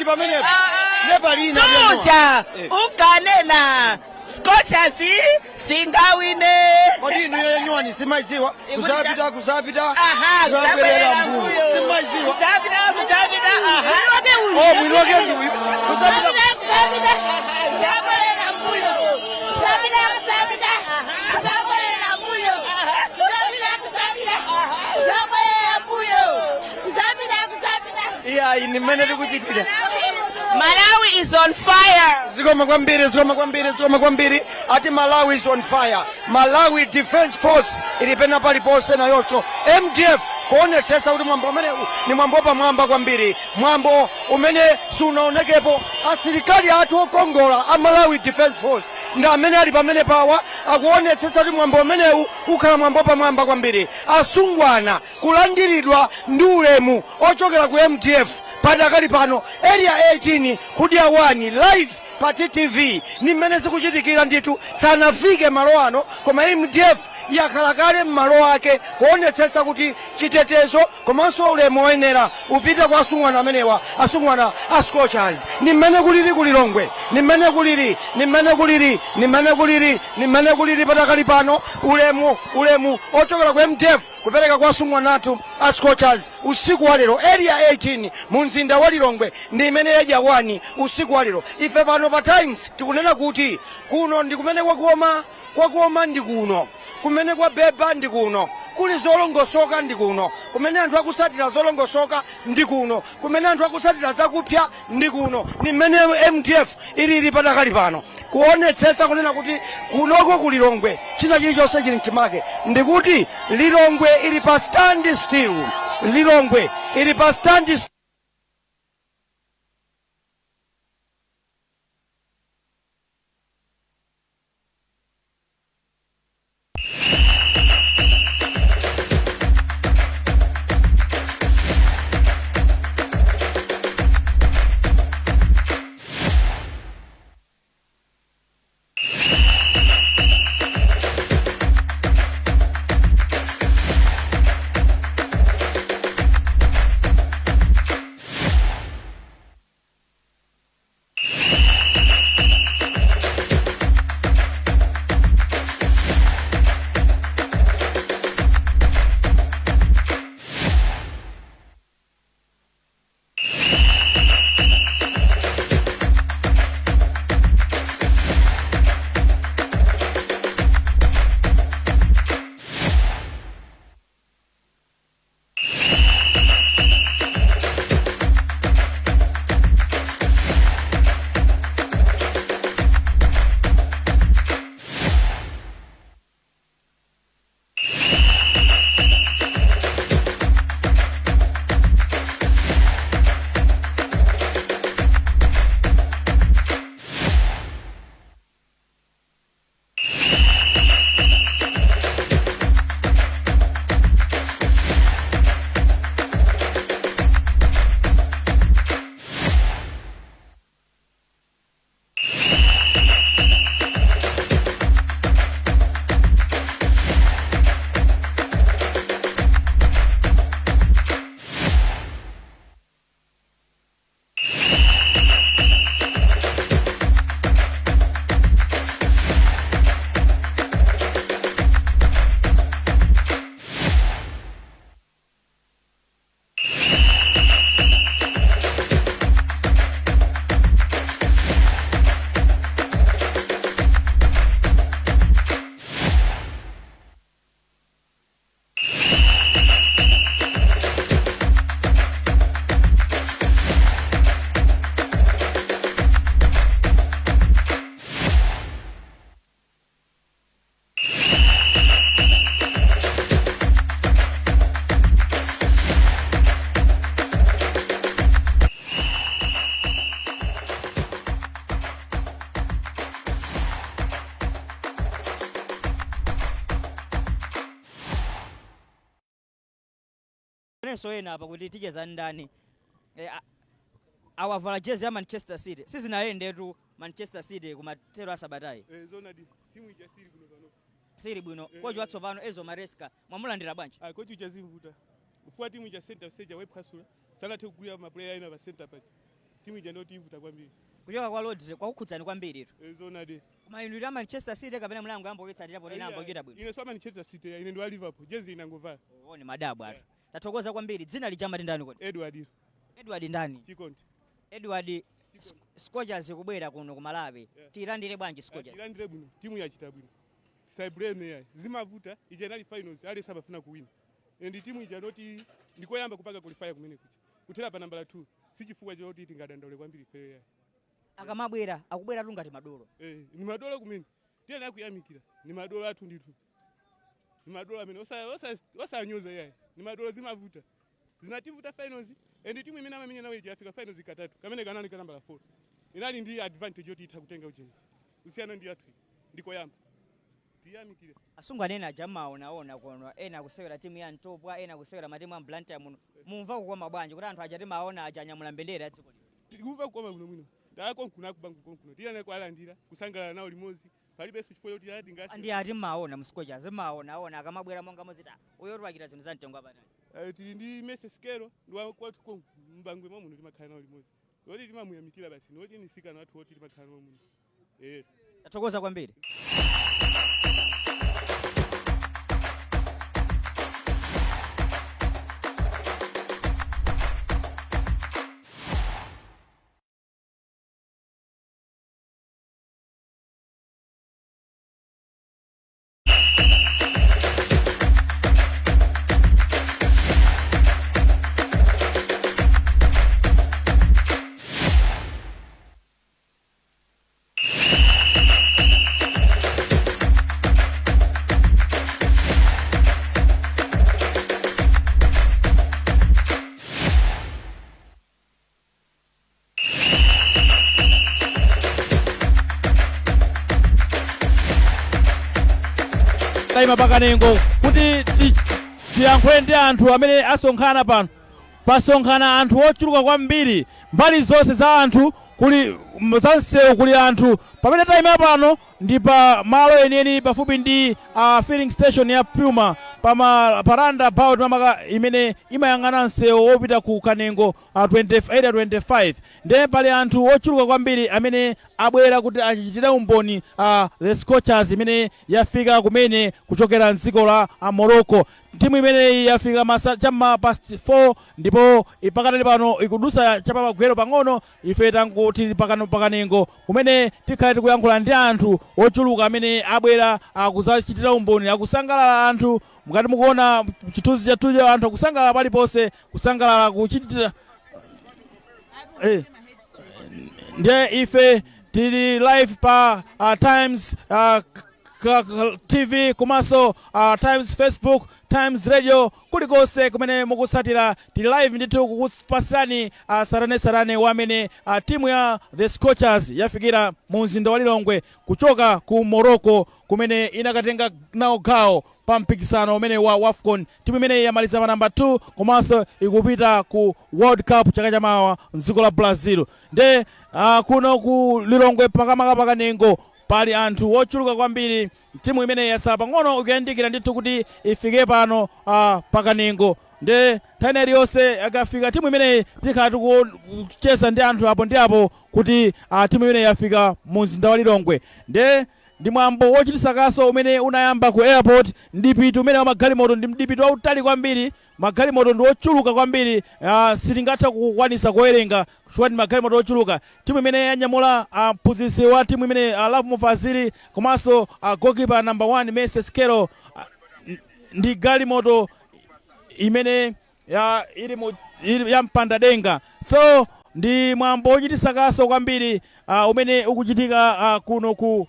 pamenepo nepalina. Suja unkanena Scorchers singawine. Kodi inu yenyuwani simaidziwa? Kuzapita, kuzapita, Aha, kuzabwerera kuzabwerera mbuyo. mbuyo. Simaidziwa? Kuzapita, kuzapita, aha. Oh, mwini wake nduyu. Kuzapita. Kuzapita, kuzabwerera mbuyo. Kuzapita, kuzapita, kuzabwerera mbuyo. Kuzapita, kuzapita, kuzabwerera mbuyo. Kuzapita, kuzapita. Iyayi, ni mmene tikuchitira. Malawi is on fire. Zikoma kwambiri, zikoma kwambiri, zikoma kwambiri. Ati Malawi is on fire. Malawi Defense Force ili pena paliponse nayonso MDF kuonetsetsa kuti mwambo umene ni mwambo pamwamba kwambiri, mwambo umene sunaonekepo. Asilikali athu okongola a Malawi Defense Force ndi amene ali pamene pawa akuonetsetsa kuti mwambo umenewu ukhala mwambo pamwamba kwambiri. Asungwana kulandiridwa ndi ulemu ochokera ku MDF padakali pano, Area 18 kudya 1 live pa TTV, ni mmene zikuchitikira ndithu. Sanafike malo ano, koma MDF yakhala kale m'malo ake kuonetsetsa kuti chitetezo komanso ulemu woyenera upite kwa asungwana amenewa, asungwana a Scorchers. Ni mmene kulili kulilongwe, ni mmene kulili, ni mmene kulili, ni mmene kulili, ni mmene kulili padakali pano. Ulemu, ulemu ochokera ku MDF kupereka kwa asungwana athu a Scorchers usiku wa lero, Area 18 mu mzinda wa Lilongwe, ndi imene yadya 1 usiku wa lero. Ife pano pa Times tikunena kuti kuno ndi kumene kwakoma, kwakoma ndi kuno, kumene kwabeba ndi kuno, kuli zolongosoka ndi kuno, kumene anthu akutsatira zolongosoka ndi kuno, kumene anthu akutsatira zakupya ndi kuno. Ni mmene MDF ilili padakali pano kuonetsetsa kunena kuti kunoko ku Lilongwe china chilichonse chili mchimake, ndikuti Lilongwe ili pa stand still, Lilongwe ili pa stand. Nenso ena apa kuti ticheza ndani? Awavala jezi ya Manchester City. Sizinayendetu Manchester City kumatero asabatayi. Eh, zonadi, timu ija sili bwino pano. Sili bwino. Kochi watsopano Enzo Maresca mwamulandira bwanji? Ah, kochi uja zimvuta. Kufuwa timu ija center stage waiphwasula. Sanathe kugwira ma player ena pa center paja. Timu ija ndoti ivuta kwambiri. Kuchoka kwa Rodri kwakukhudzani kwambiri. Eh, zoonadi. Koma inu la Manchester City kapena mulango yamboketsatira poti inambochita bwino? Ine swa Manchester City, ine ndi wa Liverpool, jezi inangovala. Oh, ni madabwa atu. Tathokoza kwambiri. Dzina lija mati ndani kodi? Edward. Edward ndani? Chikondi. Edward, Scorchers kubwera kuno ku Malawi. Tiyilandire bwanji Scorchers? Tilandire bwino, timu yachita bwino. Tisayiblame yayi. Zimavuta, ija inali finals, aliyense amafuna kuwina. And timu ija noti ndikoyamba kupanga qualify kumene kuja. Kuthera pa nambala 2. Si chifukwa choti tingadandaule kwambiri ifeyo yayi. Akamabwera, akubwera tu ngati madolo. Eh, ni madolo kumene. Tiyena akuyamikira. Ni madolo athu ndithu. Ni madolo amene osanyoza yayi. Ni madolo, zimavuta. Zinativuta finals, and timu imene amamenya nawo ija yafika finals katatu. Kamene kanali ka nambala 4. Inali ndi advantage yoti itha kutenga uchenzi. Kusiyana ndi athu. Ndikoyamba. Tiyamikire. Asungu anene aja maonaona kuno, ena akusewera timu ya Ntopwa, ena akusewera matimu a Blantyre muno. Mumva kukoma bwanji kuti anthu aja timaona aja anyamula mbendera ya dziko lino? Tikumva kukoma bwino bwino. Ndakonkuno akubangu konkuno. Tiyana kwalandira, kusangalala nawo limodzi. Palibenso chifukwa choti ati ngasi. Ndi ati mmaona mu Scorchers, mmaonaona akamabwera monga muzita uyo tiwachita zinthu za mtengo wapatali. Eh, tili ndi Mercy Sikelo, ndi wa kwathu konku mbangwe mwa muno, timakhala nawo limodzi. Loti timamuyamikira basi, loti ni sikana wathu woti timakhala nawo muno. Eh. Tathokoza kwambiri. Tayima pakanengo kuti tiyankhule ndi anthu amene asonkhana pano. Pasonkhana anthu ochuluka kwambiri, mbali zonse za anthu kuli za msewu kuli anthu. Pamene tayima pano ndi pa malo enieni pafupi ndi filling station ya Puma, pama pa roundabout mamaka imene imayang'ana msewu wopita ku Kanengo, 20, area 25. Ndiye pali anthu ochuluka kwambiri amene abwera kuti achichitire umboni the Scorchers imene yafika kumene kuchokera mdziko la Morocco. Timu imeneyi yafika masa chamma past 4, ndipo pakatali pano ikudusa chapamagwero pang'ono. Ife tanguti pakano pakanengo kumene tikhale tikuyankhula ndi anthu ochuluka amene abwera akudzachitira umboni. Akusangalala anthu, mukati mukuona chithunzi chathucho, anthu akusangalala paliponse, kusangalala kuchitira Ndiye ife tili live pa Times TV komanso Times Facebook, Times Radio, kulikonse kumene mukusatira tili live ndithu kukupasirani sarane sarane wamene timu ya the Scorchers yafikira mu mzinda wa Lilongwe kuchoka ku Morocco kumene inakatenga nawo gawo pa mpikisano umene wa WAFCON. Timu imeneyi yamaliza pa namba 2 komanso ikupita ku World Cup chaka chamawa mdziko la Brazil. Nde kuno ku Lilongwe pakamaka pakanengo pali anthu ochuluka kwambiri. Timu imeneyi yasala pang'ono ikuyandikira ndithu kuti ifike pano pakanengo. Nde nthawi iliyonse akafika timu imeneyi tikhala tikucheza ndi anthu apo ndi apo kuti timu imeneyi yafika mu mzinda wa Lilongwe. Nde ndi mwambo wochititsa kaso umene unayamba ku airport. Mdipiti umene wa magalimoto ndi mdipiti wautali kwambiri, magalimoto ndi ochuluka kwambiri, sitingatha kukwanisa kuwerenga chifukwa ndi magalimoto ochuluka. Timu imene yanyamula mphunzitsi wa timu imene, Lovemore Fazili, komanso goalkeeper number 1 Mercy Sikelo, ndi galimoto imene ya ili mu ili ya mpandadenga. So ndi mwambo wochititsa kaso kwambiri umene ukuchitika kuno ku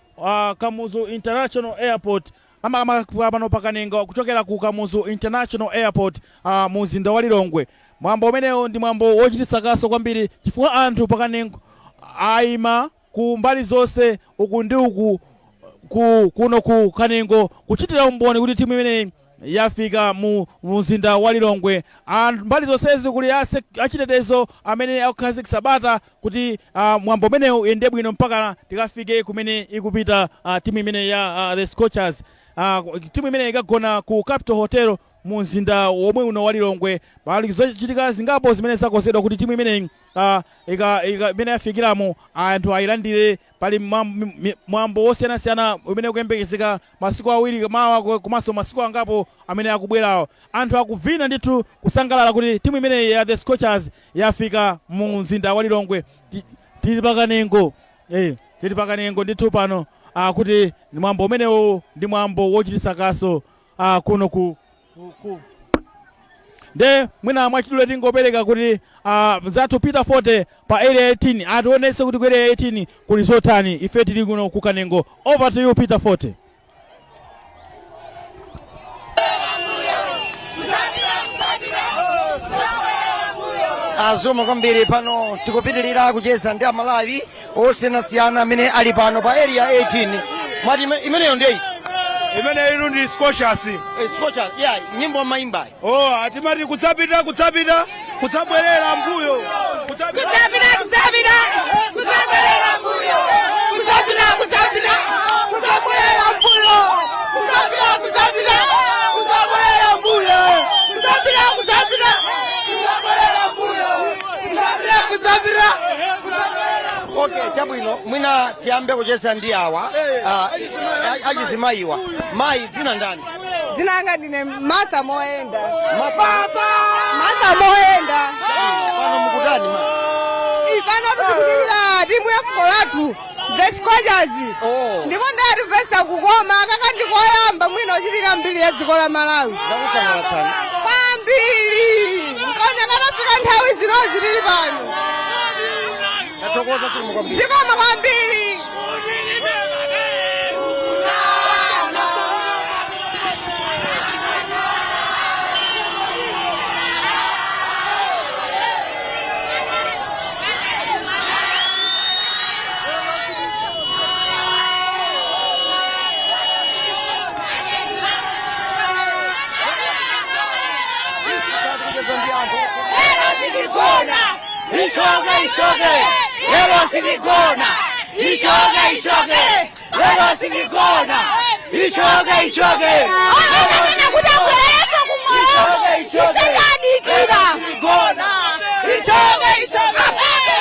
Kamuzu International Airport, ama pano pakanengo kuchokera ku Kamuzu International Airport mu mzinda wa Lilongwe. Mwambo umenewo ndi mwambo wochititsa kaso kwambiri chifukwa anthu pakanengo ayima ku mbali zonse uku ndi uku kuno ku Kanengo kuchitira umboni kuti timu imeneyi yafika mu mzinda wa Lilongwe. Anthu mbali zonsezi kuli achitetezo amene akukhazikitsa bata kuti mwambo umenewu uyende bwino mpaka tikafike kumene ikupita timu imene ya the Scorchers. Timu imene ikagona ku Capital Hotel mu mzinda womwe uno wa Lilongwe. Pali zochitika zingapo zimene zakonzedwa kuti timu imeneyi Imene yafikiramo anthu ayilandire. Pali mwambo wosiyanasiyana umene ukuyembekezeka masiku 2 mawa komanso masiku angapo amene akubwerawo. Anthu akuvina ndithu kusangalala kuti timu imeneyi ya The Scorchers yafika mu mzinda wa Lilongwe. Tili pakanengo, tili pakanengo ndithu pano, kuti ndi mwambo umenewu, ndi mwambo wochititsa kaso kuno ku nde mwina mwachidule tingopereka kuti mzathu Peter Forte pa Area 18 ationetse kuti ku Area 18 kuli zotani. Ife tili kuno ku Kanengo. Over to you, Peter Forte. Zikomo kwambiri. Pano tikupitirira kucheza ndi Amalawi osiyanasiyana amene ali pano pa Area 18. Mwati imeneyo ndi 8? Imene ilu ndi Scorchers. Scorchers, yeah. Nyimbo maimbayi? Oh, atimati kudzapita, kudzapita, kudzabwerera mbuyo. Kudzapita. Kudzapita, kudzapita, kudzabwerera mbuyo. Kudzapita, kudzapita, kudzabwerera mbuyo. Kudzapita, kudzapita, kudzabwerera mbuyo. Kudzapita, kudzapita, kudzabwerera mbuyo. Kudzapita, kudzapita. Okay, chabwino. Mwina tiyambe kucheza ndi awa achizimayiwa. Mayi, dzina ndani? Dzina langa ndine Martha Moenda. Martha Martha Moenda. Pano mukutani, ma? Pano tikudikira timu ya fuko lathu, The Scorchers. Oh. Ndipo ndatimvetsa kukoma kaka, ndikoyamba mwina ochitika mbiri ya dziko la Malawi. Zakusangalatsani? Kwambiri, nkaona katafika nthawi zinozi tili pano. Tathokoza, zikomo kwambiri. Zikomo kwambiri. Kucheza ndi anthu. Lero sitigona. Ichoke, ichoke, lero sitigona. Ichoke, ichoke, lero sitigona. Ichoke, ichoke. Okanena kuti abwererenso kumoyo. Ichoke, ichoke. Tikadikira. Sitigona. Ichoke, ichoke.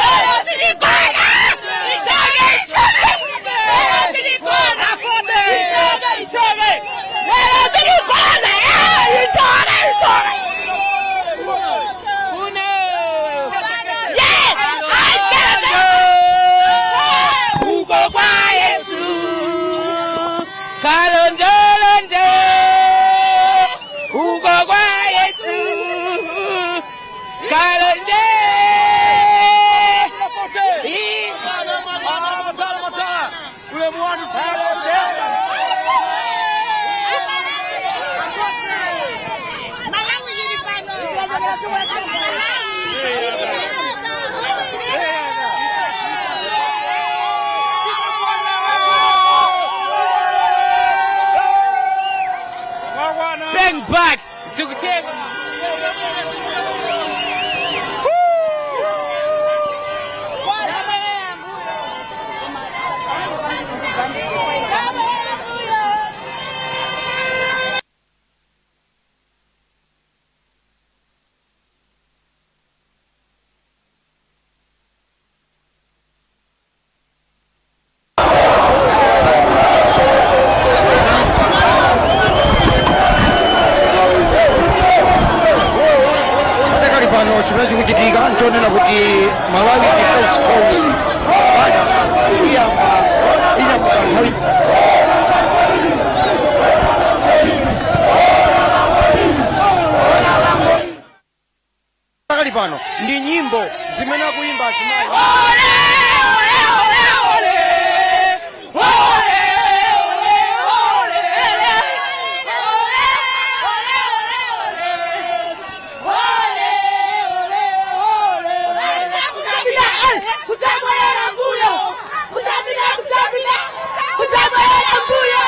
Lero sitigona. Ichoke, ichoke. Lero sitigona. Ichoke, ichoke. Lero sitigona. Ichoke, ichoke. Yeah! I get it! Uko kwa Yesu kalonjolonjo, uko kwa Yesu kalonje. Ulemu wanu. Malawi ili pano. Malawi. Bang back zikucheka. Pakali pano chimene chikuchitika nchonena kuti Malawi Defence Force iyamba iyamba nthawi. Pakali pano ndi nyimbo zimene akuimba azimayi. Ole, ole, ole, ole. Ole, ole, ole. Ole, ole, ole, ole. Ole, ole, ole. Kudzapita, kudzabwerera mbuyo. Kudzapita, kudzapita, kudzabwerera mbuyo.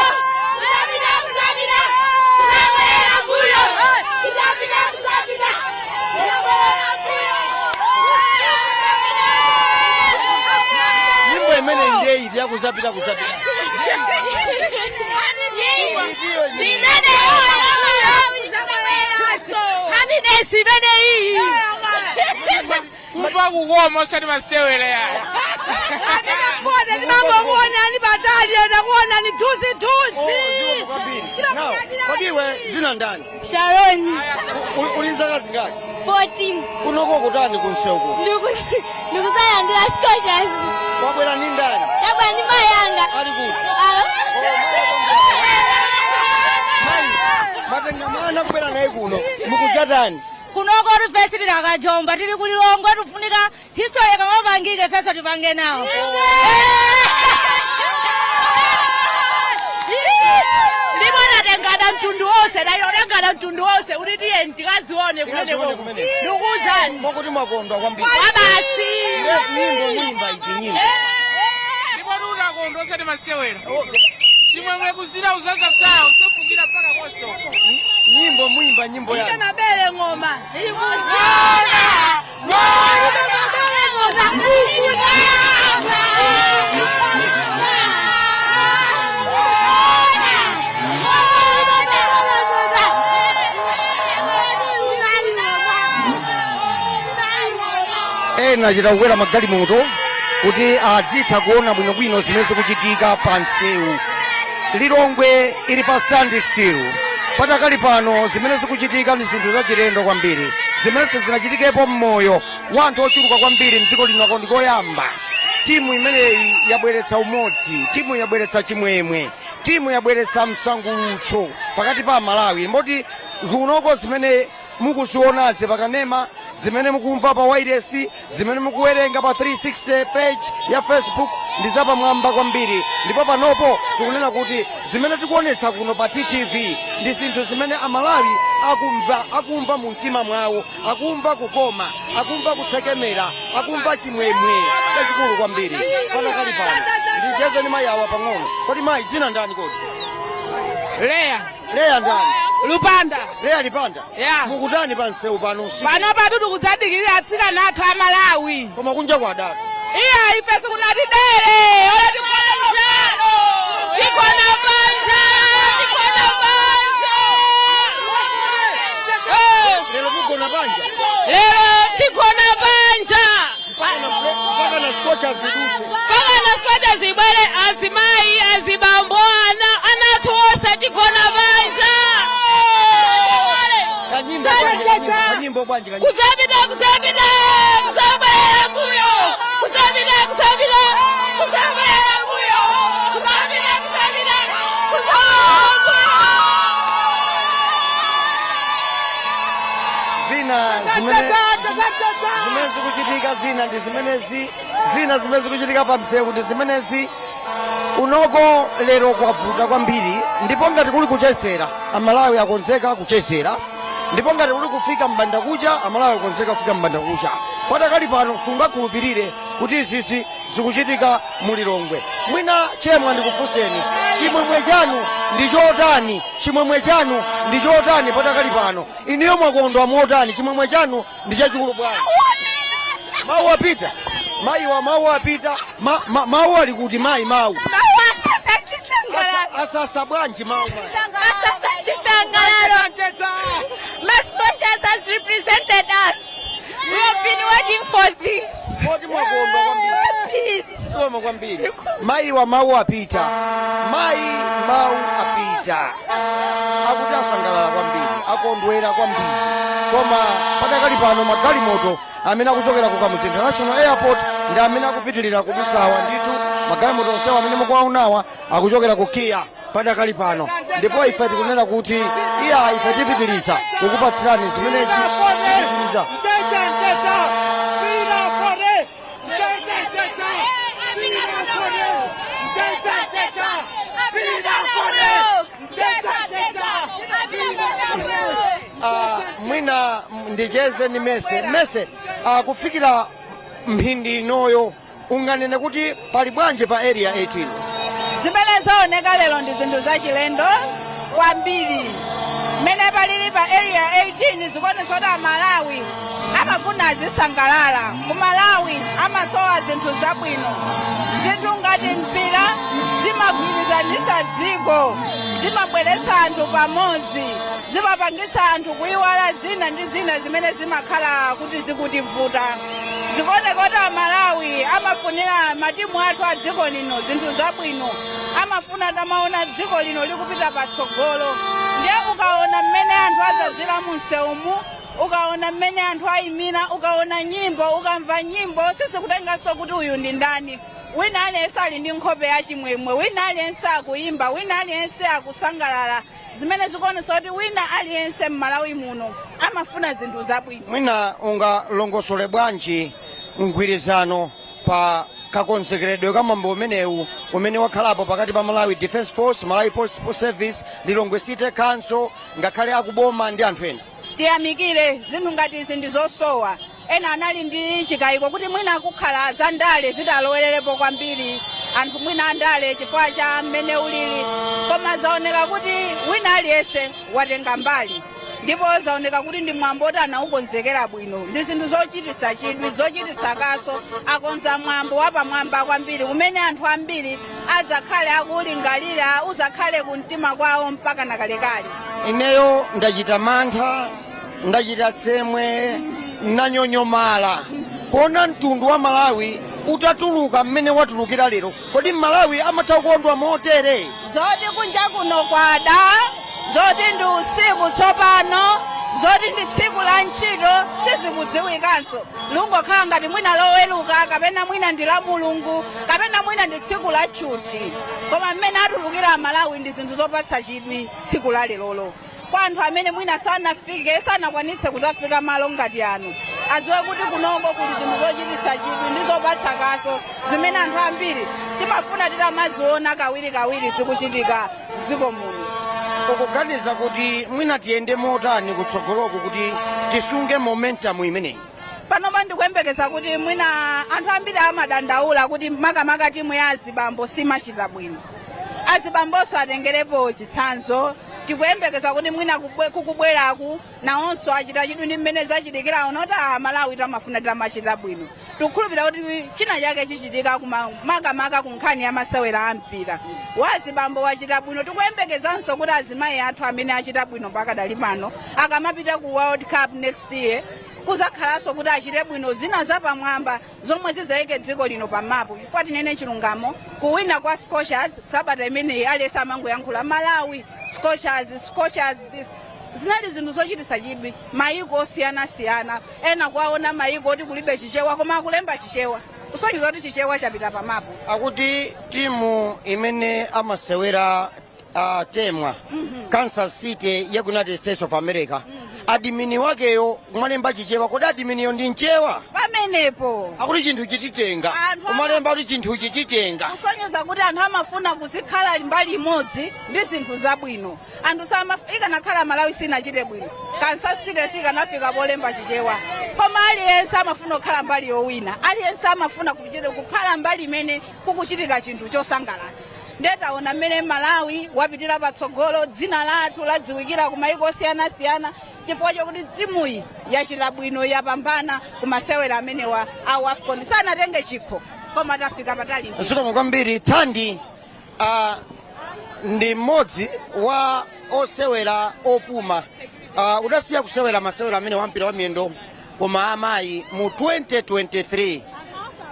Kudzapita, kudzapita, kudzabwerera mbuyo. Kudzapita, kudzapita, kudzabwerera mbuyo. Nyimbo imene ndiye iti yakuzapita kuzapita? Imene happiness imene iyi. Kumva kukoma, osati masewera yayi. Apita mpote, timangokuonani patali, takuonani thuzi thuzi. Kwambiri. Now, kodi iwe zina ndani? Sharon. Uli zaka zingati? 14. Kunoko kutani kunseuku? Ndikuzalandira Scorchers. Wabwera ni ndani? Tabwera ndi mayi anga. Ali kuti? Matenga mwana kubwera naye kuno, mukudzatani? Kunoko tifesi tinakajomba, tili kulilongwe, tifunika history kamapangike, feso tipange nawo. Ndipo natengana mtundu wonse, nailotengana mtundu wonse kuti tiye tikazione kumeneko. Ndikuwuzani. Mokuti mwakondwa kwambiri. Abasi. Nyimbo mwimba iti nyimbo? Ndipo tunakondwa, osati masewera. Chimwemwe kuzira uzaza zawo sefukira mpaka koso. Nyimbo mwimba nyimbo Ite yani? mabele ng'oma ikunama. Mabele ng'oma ikunama. Ena achita kukwera magalimoto kuti adzitha kuona bwinobwino zimene zikuchitika pa msewu. Lilongwe ili pa stand still patakali pano. Zimene zikuchitika ndi zinthu zachilendo kwambiri zimene sizinachitikepo mmoyo wa anthu ochuluka kwambiri mdziko lino. Ndikoyamba timu imeneyi yabweretsa umodzi, timu yabweretsa chimwemwe, timu yabweretsa msangulutso pakati pa Malawi, moti kunoko zimene mukuzionazi pakanema, zimene mukumva pa wireless, zimene mukuwerenga pa 360 page ya Facebook ndi zapamwamba kwambiri. Ndipo panopo tikunena kuti zimene tikuonetsa kuno pa TTV ndi zinthu zimene Amalawi akumva, akumva mu mtima mwawo, akumva kukoma, akumva kutsekemera, akumva chimwemwe chachikulu kwambiri panakali pano. Ndicheze ndi mayi awa pang'ono. Kodi mayi, dzina ndani kodi? Leya. Leya ndani? Lupanda. Leya Lipanda. Ya. Mukutani pa msewu pano usiku? Pano patu tikudzadikirira atsikana athu a Malawi. Koma kunja kwadaka. Iya, ife sikunatidere ola, tikona mchano, tikona panja, tikona panja. Lero mugona panja? Lero tikona panja. Mpaka na Scorchers idutse? Mpaka na Scorchers zibwere, azimayi, azibambo, ana anathu onse tigona panja. Kanyimbo bwanji, kanyimbo, kanyimbo bwanji, kanyimbo? Kuzapita, kuzapita, kuzabwera mbuyo, kuzapita, kuzapita, kuzabwera mbuyo, kuzapita, kuzapita, kuzabwera. Zina zimene zikuchitika, zina ndi zimenezi, zina zimene zikuchitika pa msewu ndi zimenezi. Kunoko lero kwavuta kwambiri, ndipo ngati kuli kuchezera, Amalawi akonzeka kuchezera, ndipo ngati kuli kufika mbanda kucha, Amalawi akonzeka kufika mbanda kucha. Patakali pano sungakhulupirire kuti izizi zikuchitika mu Lilongwe. Mwina chemwa ndikufunseni, chimwemwe chanu ndi chotani? Chimwemwe chanu ndi chotani patakali pano? Inuyo mwakondwa motani? Chimwemwe chanu ndi chachikulu bwanji? Mawu apita, mayiwa, mawu apita. Mawu ali kuti mayi, mawu? Asasa bwanji mawu, mayi? Asasa chisangalalo. My Scorchers has represented us. We have been waiting for this. Moti mwakondwa kwambiri? Zikomo kwambiri. Mayiwa, mawu apita. Mayi, mawu apita. Akuti asangalala kwambiri, akondwera kwambiri. Koma padakali pano magalimoto amene akuchokera ku Kamuzu International Airport ndi amene akupitirira kudusawa ndithu. Magalimoto onsewa amene mukuwaonawa akuchokera ku KIA padakali pano, ndipo ife tikunena kuti iya, ife tipitiriza kukupatsirani zimenezi, tipitiriza. Mteja, mteja, pira fore, mteja, mteja, pira fore, mteja, mteja, pira fore, mteja, mteja, pira fore. Mwina ndicheze ndi Mese. Mese, kufikira mphindi inoyo unganene kuti pali bwanji pa Area 18? Zimene zaoneka lero ndi zinthu zachilendo kwambiri. Mmene palili pa Area 18 zikuonetsa kuti Amalawi amafuna azisangalala. Ku Malawi amasowa zinthu zabwino. Zinthu ngati mpira zimagwirizanitsa dziko, zimabweretsa anthu pamodzi, zimapangitsa anthu kuyiwala zina ndi zina zimene zimakhala kuti zikutivuta. Zikuoneka kuti Amalawi amafunira matimu athu a dziko lino zinthu zabwino, amafuna tamaona dziko lino likupita patsogolo. Ndiye ukaona mmene anthu adzadzira mu msewumu, ukaona mmene anthu ayimira, ukaona nyimbo, ukamva nyimbo, sizikutenganso kuti uyu ndi ndani. Wina aliyense ali ndi nkhope yachimwemwe, wina aliyense akuyimba, wina aliyense akusangalala, zimene zikuonetsa kuti wina aliyense m'Malawi muno amafuna zinthu zabwino. Mwina ungalongosole bwanji mgwirizano pa kakonzekeredwe ka mwambo umenewu umene wakhalapo pakati pa Malawi Defence Force, Malawi Police Service, Lilongwe City Council, ngakhale akuboma ndi anthu ena? Tiyamikire, zinthu ngati izi ndi zosowa. Ena anali ndi chikayiko kuti mwina kukhala zandale zitalowererepo kwambiri, anthu mwina andale chifukwa cha mmene ulili, koma zaoneka kuti wina aliyense watenga mbali, ndipo zaoneka kuti ndi mwambo oti anaukonzekera bwino. Ndi zinthu zochititsa chidwi, zochititsa kaso. Akonza mwambo wapamwamba kwambiri kumene anthu ambiri adzakhale akulingalira, uzakhale kumtima kwawo mpaka nakalekale. Ineyo ndachita mantha, ndachita tsemwe, nanyonyomala kuona mtundu wa Malawi utatuluka mmene watulukira lero. Kodi Malawi amatha kukondwa motere? Zoti kunja kuno kwada, zoti ndi usiku tsopano, zoti ndi tsiku la ntchito sizikudziwikanso. Lungokhala ngati mwina Loweruka, kapena mwina ndi la Mulungu, kapena mwina ndi tsiku la tchuti. Koma mmene atulukira Amalawi ndi zinthu zopatsa chidwi tsiku la lerolo. Kwa anthu amene mwina sanafike, sanakwanitse kuzafika malo ngati ano, adziwe kuti kunoko kuli zinthu zochititsa chidwi ndi zopatsa kaso zimene anthu ambiri timafuna titamaziona kawirikawiri zikuchitika mdziko muno. Ukuganiza kuti mwina tiyende motani kutsogoloku kuti tisunge momentum imeneyi? Panopa ndikuyembekeza kuti mwina anthu ambiri amadandaula kuti makamaka timu ya azibambo simachita bwino. Azibambonso atengerepo chitsanzo. Tikuyembekeza kuti mwina kukubweraku nawonso achita chidwi ndi mmene zachitikira, ona kuti a Malawi tamafuna tamachita bwino. Tikukhulupirira kuti china chake chichitika makamaka ku nkhani ya masewera a mpira wa azibambo wachita bwino. Tikuyembekezanso kuti azimayi athu amene achita bwino pakadali pano, akamapita ku World Cup next year, kuzakhalanso kuti achite bwino zina zapamwamba zomwe zizayike dziko lino pamapu. Chifukwa tinene chilungamo, kuwina kwa Scorchers sabata imeneyi, aliyense amangoyankhula Malawi Scorchers, Scorchers this. Zinali zinthu zochititsa chidwi, mayiko osiyanasiyana, ena kuwaona mayiko oti kulibe Chichewa koma akulemba Chichewa, kusonyeza kuti Chichewa chapita pamapu. Akuti timu imene amasewera Temwa, Kansas City ya ku United States of America, admin wakeyo kumalemba Chichewa. Kodi adminiyo ndi Mchewa? Pamenepo. Akuti chinthu chititenga. Kumalemba kuti chinthu chititenga. Kusonyeza kuti anthu amafuna kuzikhala mbali imodzi ndi zinthu zabwino. Anthu ikanakhala Malawi sinachite bwino, Kansas City sikanafika polemba Chichewa. Koma aliyense amafuna kukhala mbali yowina, aliyense amafuna kukhala mbali imene kukuchitika chinthu chosangalatsa. Ndiye taona mmene Malawi wapitira patsogolo, dzina lathu ladziwikira ku mayiko osiyanasiyana chifukwa chokuti timuyi yachita bwino, yapambana ku masewera amenewa a WAFCON. Sanatenge chikho koma tafika patali. Zikomo kwambiri, Thandi. Ndi mmodzi wa osewera opuma. Udasiya kusewera masewera amene wa mpira wa miyendo koma amayi mu 2023.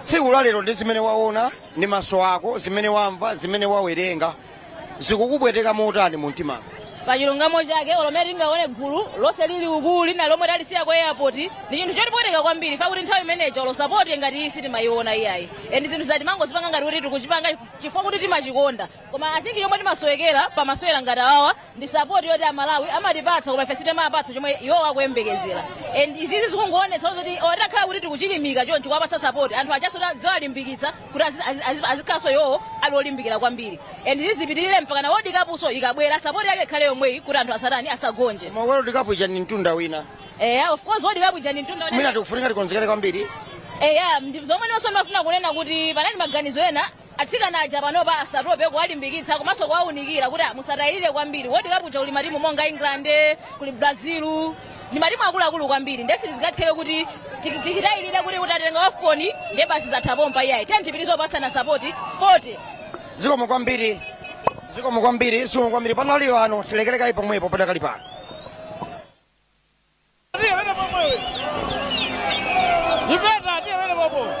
Tsiku la lero ndi zimene waona ndi maso ako, zimene wamva, zimene wawerenga, zikukupweteka motani mu mtima? Pa chilungamo chake, olomene tingaone gulu lonse lili uku, lina lomwe talisiya ku airport, ndi chinthu chotipweteka kwambiri fa kuti nthawi imeneyi olo support ngati iyi sitimayiona iyayi, and zinthu zati mangozipanga ngati kuti tikuchipanga chifukwa kuti timachikonda. Koma I think chomwe timasowekera pamasewera ngati awawa ndi support yoti Amalawi amatipatsa koma ife sitimapatsa chomwe iwo akuyembekezera. And izizi zikungoonetsa kuti otakhala kuti tikuchilimika choncho kuwapatsa support anthu achaso, ziwalimbikitsa kuti azikhalanso iwowo ali olimbikira kwambiri, and izi zipitirire mpaka na World Cup so ikabwera, support yake ikhale yomweyi kuti anthu asatani, asagonje. Koma World Cup ija ndi mtunda wina. Of course, World Cup ija ndi mtunda wina. Mwina tikufunika tikonzekere kwambiri. Eya, ndi zomwe nonso ndimafuna kunena kuti panali maganizo ena. Atsikana aja panopa asatope, kuwalimbikitsa komanso kuwaunikira kuti musatayirire kwambiri. World Cup uja kuli matimu monga England, kuli Brazil, ndi matimu akuluakulu kwambiri, ndiye sizingatheke kuti tichitayirire kuti utatenga WAFCON ndiye basi zatha pompa, iyayi. Tiye tipitirize kupatsana support 40. Zikomo kwambiri, zikomo kwambiri, zikomo kwambiri. Panali pano tilekerekayi pomwepo padakali pano. Ndiye pene pomwewe. Ipeta ndiye pene. patsogolopo.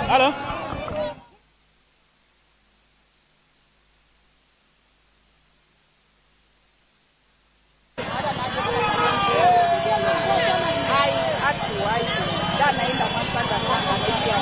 Halo. Ayi, atu ayi danaenda mwasangasanga nesiya.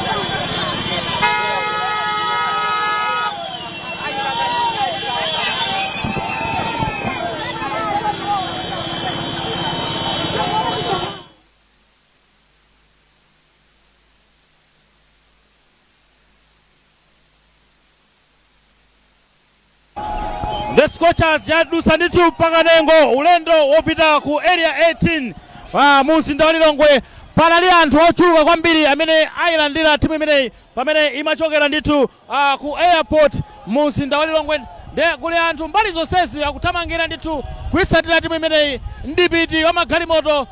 The Scorchers yadusa ndithu mpaka Kanengo, ulendo wopita ku Area 18 mu mzinda wa Lilongwe. Panali anthu ochuluka kwambiri amene ayilandira timu imeneyi pamene imachokera ndithu ku airport mu mzinda wa Lilongwe. Nde kuli anthu mbali zonsezi akuthamangira ndithu kuyitsatira timu imeneyi. Mdipiti wa magalimoto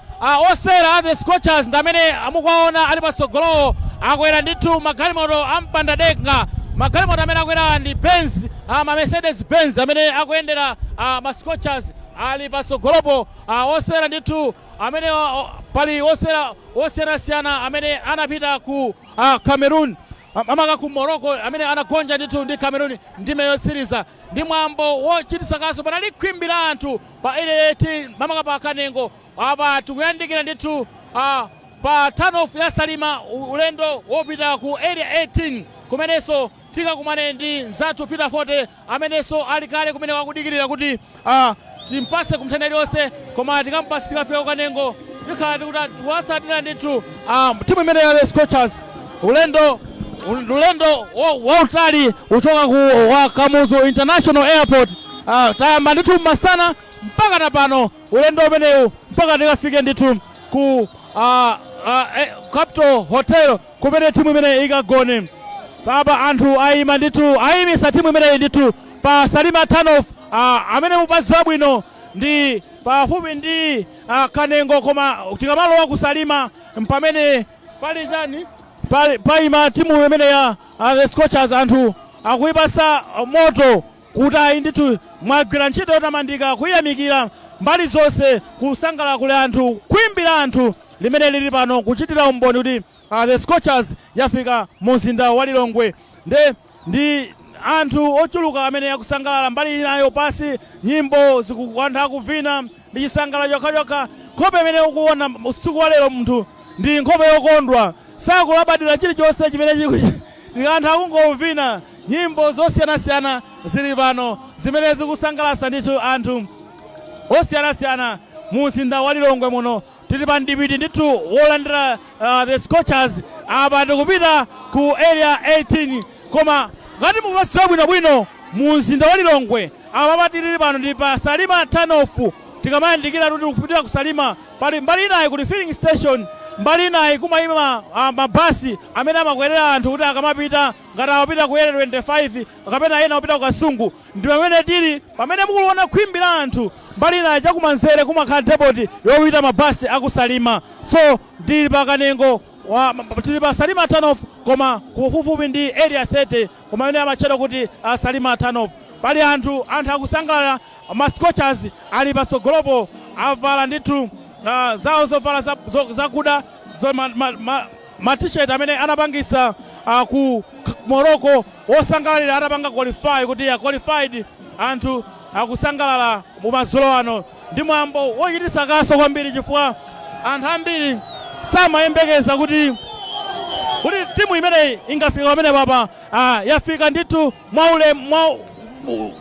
osewera a The Scorchers ndi amene amukuwaona ali patsogolowo, akwera ndithu magalimoto ampandadenga. Magalimoto amene akwera ndi Benz, ma Mercedes Benz amene akuyendera ma Scorchers ali patsogolopo. Osewera ndithu amene pali osewera osiyanasiyana amene anapita ku Cameroon, amaka ku Morocco, amene anagonja ndithu ndi Cameroon ndime yotsiriza. Ndi mwambo wochititsa kaso, panali khwimbi la anthu pa Area 18, mamaka pa Kanengo. Apa tikuyandikira ndithu pa turn-off ya Salima, ulendo wopita ku Area 18, kumenenso tikakumane ndi nzathu Peter Forte, amenenso ali kale kumene wakudikirira kuti timpase kumthenda iliyonse. Koma tikampase tikafika kuKanengo, tikhala tikuti tiwatsatira ndithu timu imene ya The Scorchers. Ulendo wautali uchoka ku wa Kamuzu International Airport. Tayamba ndithu masana mpaka na pano, ulendo umenewu mpaka tikafike ndithu ku Capital Hotel kumene timu imene ikagone. Papa anthu ayima ndithu, ayimisa timu imeneyi ndithu pa Salima turn-off, amene mupaziwa bwino ndi pafupi ndi Kanengo, koma tikamalowa ku Salima mpamene pali chani, payima timu imene ya The Scorchers. Anthu akuyipasa moto kuti ayi ndithu, mwagwira ntchito yotamandika, kuyamikira mbali zonse, kusangalala kuli anthu, kuimbira anthu limene lili pano kuchitira umboni kuti The Scorchers yafika mu mzinda wa Lilongwe. Nde ndi anthu ochuluka amene akusangalala mbali inayo pasi, nyimbo anthu akuvina ndi chisangalalo chokhachokha. Nkhope imene ukuona usiku wa lero, munthu ndi nkhope yokondwa, sakulabadira chilichonse chimene chiku. Anthu akungovina, nyimbo zosiyanasiyana zili pano zimene zikusangalatsa ndithu anthu osiyanasiyana mu mzinda wa Lilongwe muno. Tili pa mdipiti ndithu wolandira The Scorchers. Apa tikupita ku Area 18, koma ngati mukupatsiwa bwinobwino mu mzinda wa Lilongwe, apa tilili pano ndi pa Salima turn-off. Tikamayandikira kuti kupitira ku Salima, pali mbali inayi kuli filling station, mbali inayi kumayima mabasi amene amakwerera anthu kuti akamapita, ngati amapita ku Area 25 kapena ena kupita ku Kasungu. Ndi pamene tili, pamene mukuliona khwimbi la anthu mbali inayi chakumanzere kumakhala depot yopita mabasi akuSalima. So tili pa Kanengo tili pa Salima turn-off, koma kufupifupi ndi Area 30, koma amene amatchedwa kuti Salima turn-off. Pali anthu, anthu akusangalala. Ma Scorchers ali patsogolopo, avala ndithu zawo zovala zakuda zo, ma t-shirt amene anapangisa ku Morocco, wosangalalira atapanga qualify, kuti ya qualified. Anthu akusangalala mumadzulo ano, ndi mwambo wochititsa kaso kwambiri chifukwa anthu ambiri samayembekeza kuti timu imeneyi ingafika pamene papa. Yafika ndithu mwaule mwa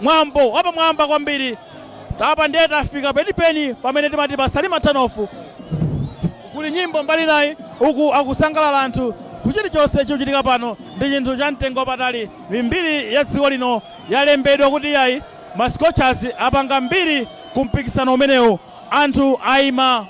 mwambo wapamwamba kwambiri. Apa ndiye tafika penipeni pamene timati pa Salima turn-off. Kuli nyimbo mbali nayi, uku akusangalala anthu ku chilichonse chikuchitika pano. Ndi chinthu cha mtengo wapatali, mbiri ya dziko lino yalembedwa kuti yayi, ma Scorchers apanga mbiri ku mpikisano umenewu. Anthu ayima,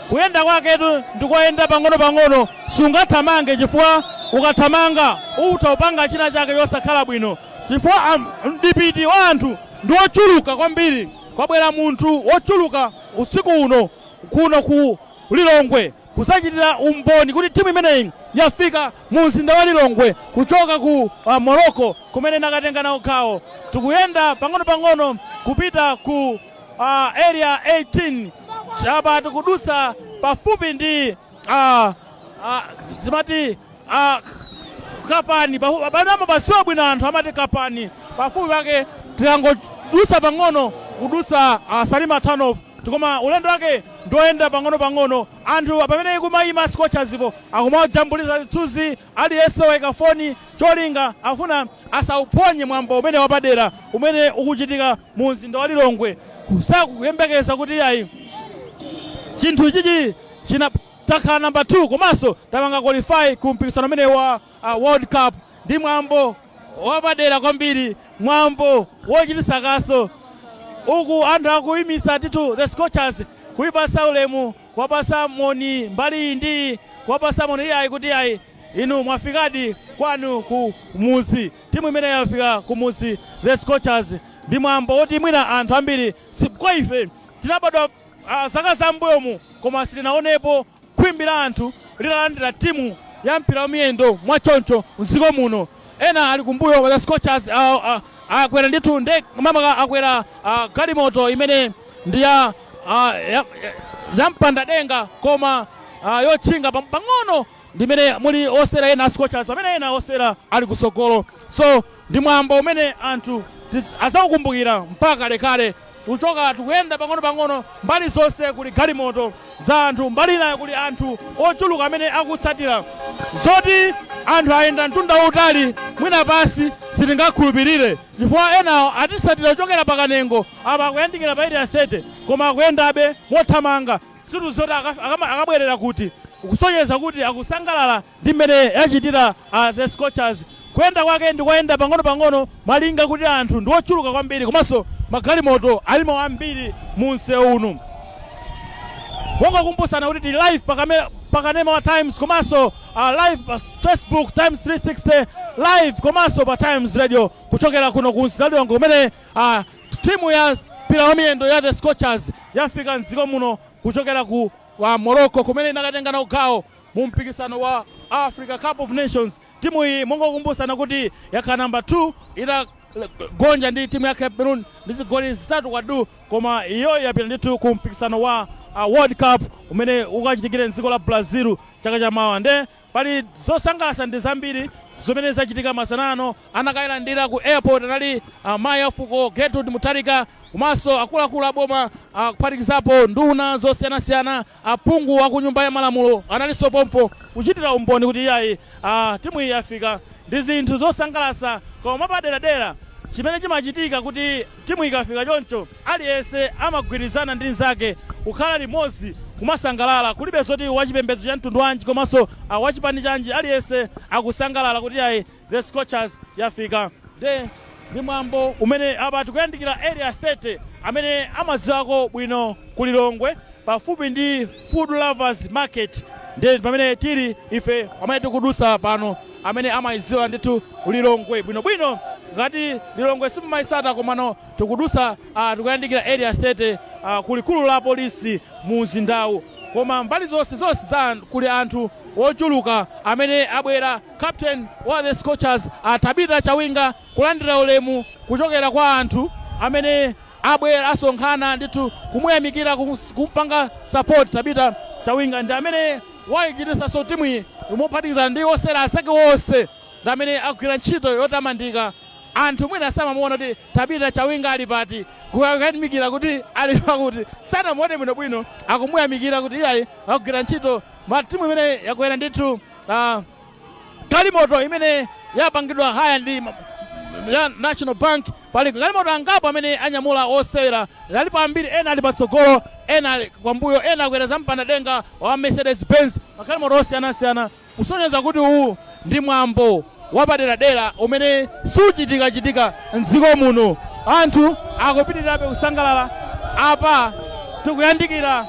kuyenda kwaketu ndikoyenda pang'ono-pang'ono, sungathamange chifukwa ukathamanga utha upanga china chake chosakhala bwino, chifukwa mdipiti wa anthu ndi wochuluka kwambiri. Kwabwera munthu wochuluka usiku uno kuno ku Lilongwe. Kusachitira umboni kuti timu imeneyi yafika mu mzinda wa Lilongwe kuchoka ku Morocco kumene nakatenga nawo gawo. Tikuyenda pang'ono-pang'ono kupita ku Area 18. Chapa tikudusa pafupi ndi zimati Kapani, panamo pasiwa bwino, anthu amati Kapani. Pafupi pake tikangodusa pang'ono kudusa Salima Turnoff, tikoma ulendo wake ndoyenda pang'ono-pang'ono. Anthu pamene kumayima Scorchers po akumajambuliza zithunzi, aliyense waika foni, cholinga afuna asauphonye mwambo umene wapadera umene ukuchitika mu mzinda wa Lilongwe. Kusakuyembekeza kuti ayi, chinthu chichi china takhala namba 2 komanso tapanga qualify ku mpikisano umene wa World Cup. Ndi mwambo wapadera kwambiri, mwambo wochititsa kaso. Uku anthu akuyimisa ndithu the Scorchers, kuyipasa ulemu, kuwapasa moni mbali iyi ndi kuwapasa moni iyayi kuti ayi, inu mwafikadi kwanu ku muzi. Timu imene yafika ku muzi, the Scorchers, ndi mwambo woti mwina anthu ambiri kwa ife tinabadwa zaka zambuyomu, koma sitinaonepo khwimbi la anthu litalandira timu ya mpira wamiyendo mwachoncho mdziko muno. Ena ali kumbuyo kwa the Scorchers, akwera ndithu nde mamaka akwera galimoto imene ndi ya mpandadenga koma yotchinga pang'ono, ndimene muli osera ena a Scorchers, pamene ena osera ali kusogolo. So ndi mwambo umene anthu azaukumbukira mpaka kalekale. Tikuchoka, tikuyenda pang'ono-pang'ono, mbali zonse kuli galimoto za anthu, mbali inayo kuli anthu ochuluka amene akutsatira. Zoti anthu ayenda mtunda wautali mwina pasi sitingakhulupirire, chifukwa enawo atitsatira kuchokera pakanengo apa, akuyandikira pa Area 30, koma akuyendabe mothamanga. Situzoti akabwerera kuti, kusonyeza kuti akusangalala ndi mmene yachitira the Scorchers. Kuyenda kwake ndikoyenda pang'ono-pang'ono malinga kuti anthu ndi ochuluka kwambiri komanso magalimoto alimo ambiri mu msewu uno. Mongokumbusana kuti tili live pakanema wa Times, komanso live pa Facebook Times 360 live, komanso pa Times Radio, kuchokera kuno ku mzinda wa Lilongwe kumene timu ya mpira wa miyendo ya the Scorchers yafika mdziko muno kuchokera ku wa Morocco kumene inakatenga nawo gawo mu mpikisano wa Africa Cup of Nations. Timu iyi, mongokumbusana kuti yakhala namba 2 itagonja ndi timu ya Cameroon ndi zigoli 3 kwa du, koma iyo yapita ndithu ku mpikisano wa World Cup umene ukachitikire mdziko la Brazil chaka chamawa. Nde pali zosangalatsa ndi zambiri zimene zachitika masanano. Anakayilandira ku airport anali mayi afuko Gertrude Mutharika, komanso akuluakulu aboma, kuphatikizapo nduna zosiyanasiyana, aphungu aku Nyumba ya Malamulo analinso pompo kuchitira umboni kuti iyayi, timu iyi yafika. Ndi zinthu zosangalatsa, koma mwapaderadera chimene chimachitika kuti timu ikafika choncho, aliyense amagwirizana ndi nzake kukhala limodzi kumasangalala. Kulibe zoti wachipembedzo cha mtundu wanji komanso wachipani chanji, aliyense akusangalala kuti ayi, the Scorchers yafika. Nde ndi mwambo umene apa tikuyandikira Area 30, amene amadziwako bwino ku Lilongwe, pafupi ndi Food Lovers Market ndi pamene tili ife, pamene tikudusa pano. Amene amayidziwa ndithu Lilongwe bwinobwino, ngati Lilongwe simumayisata, komano tikudusa, tikuyandikira Area 30, kulikulu la polisi mu mzindawu. Koma mbali zonse zonse za kuli anthu ochuluka amene abwera. Captain wa the Scorchers, Tabita Chawinga, kulandira ulemu kuchokera kwa anthu amene abwera, asonkhana ndithu kumuyamikira, kumpanga support. Tabita Chawinga ndi amene wayichitisanso timu iyi, mophatikizana ndi osera azake wonse, ndi amene agwira ntchito yotamandika. Anthu mwina samamuona kuti Tabita Chawinga ali pati, kuyamikira kuti ali pakuti sanamuone bwinobwino, akumuyamikira kuti iyayi, akugwira ntchito. Ma timu imene yakwera ndithu galimoto imene yapangidwa haya ndi ya National Bank. Pali galimoto angapo amene anyamula osewera, alipo ambiri. Ena ali patsogolo, ena ali kwambuyo, ena akwera zampandadenga wa Mercedes Benz, magalimoto osiyanasiyana, kusonyeza kuti uwu ndi mwambo wapaderadera umene suchitikachitika mdziko muno. Anthu akupitirirabe kusangalala. Apa tikuyandikira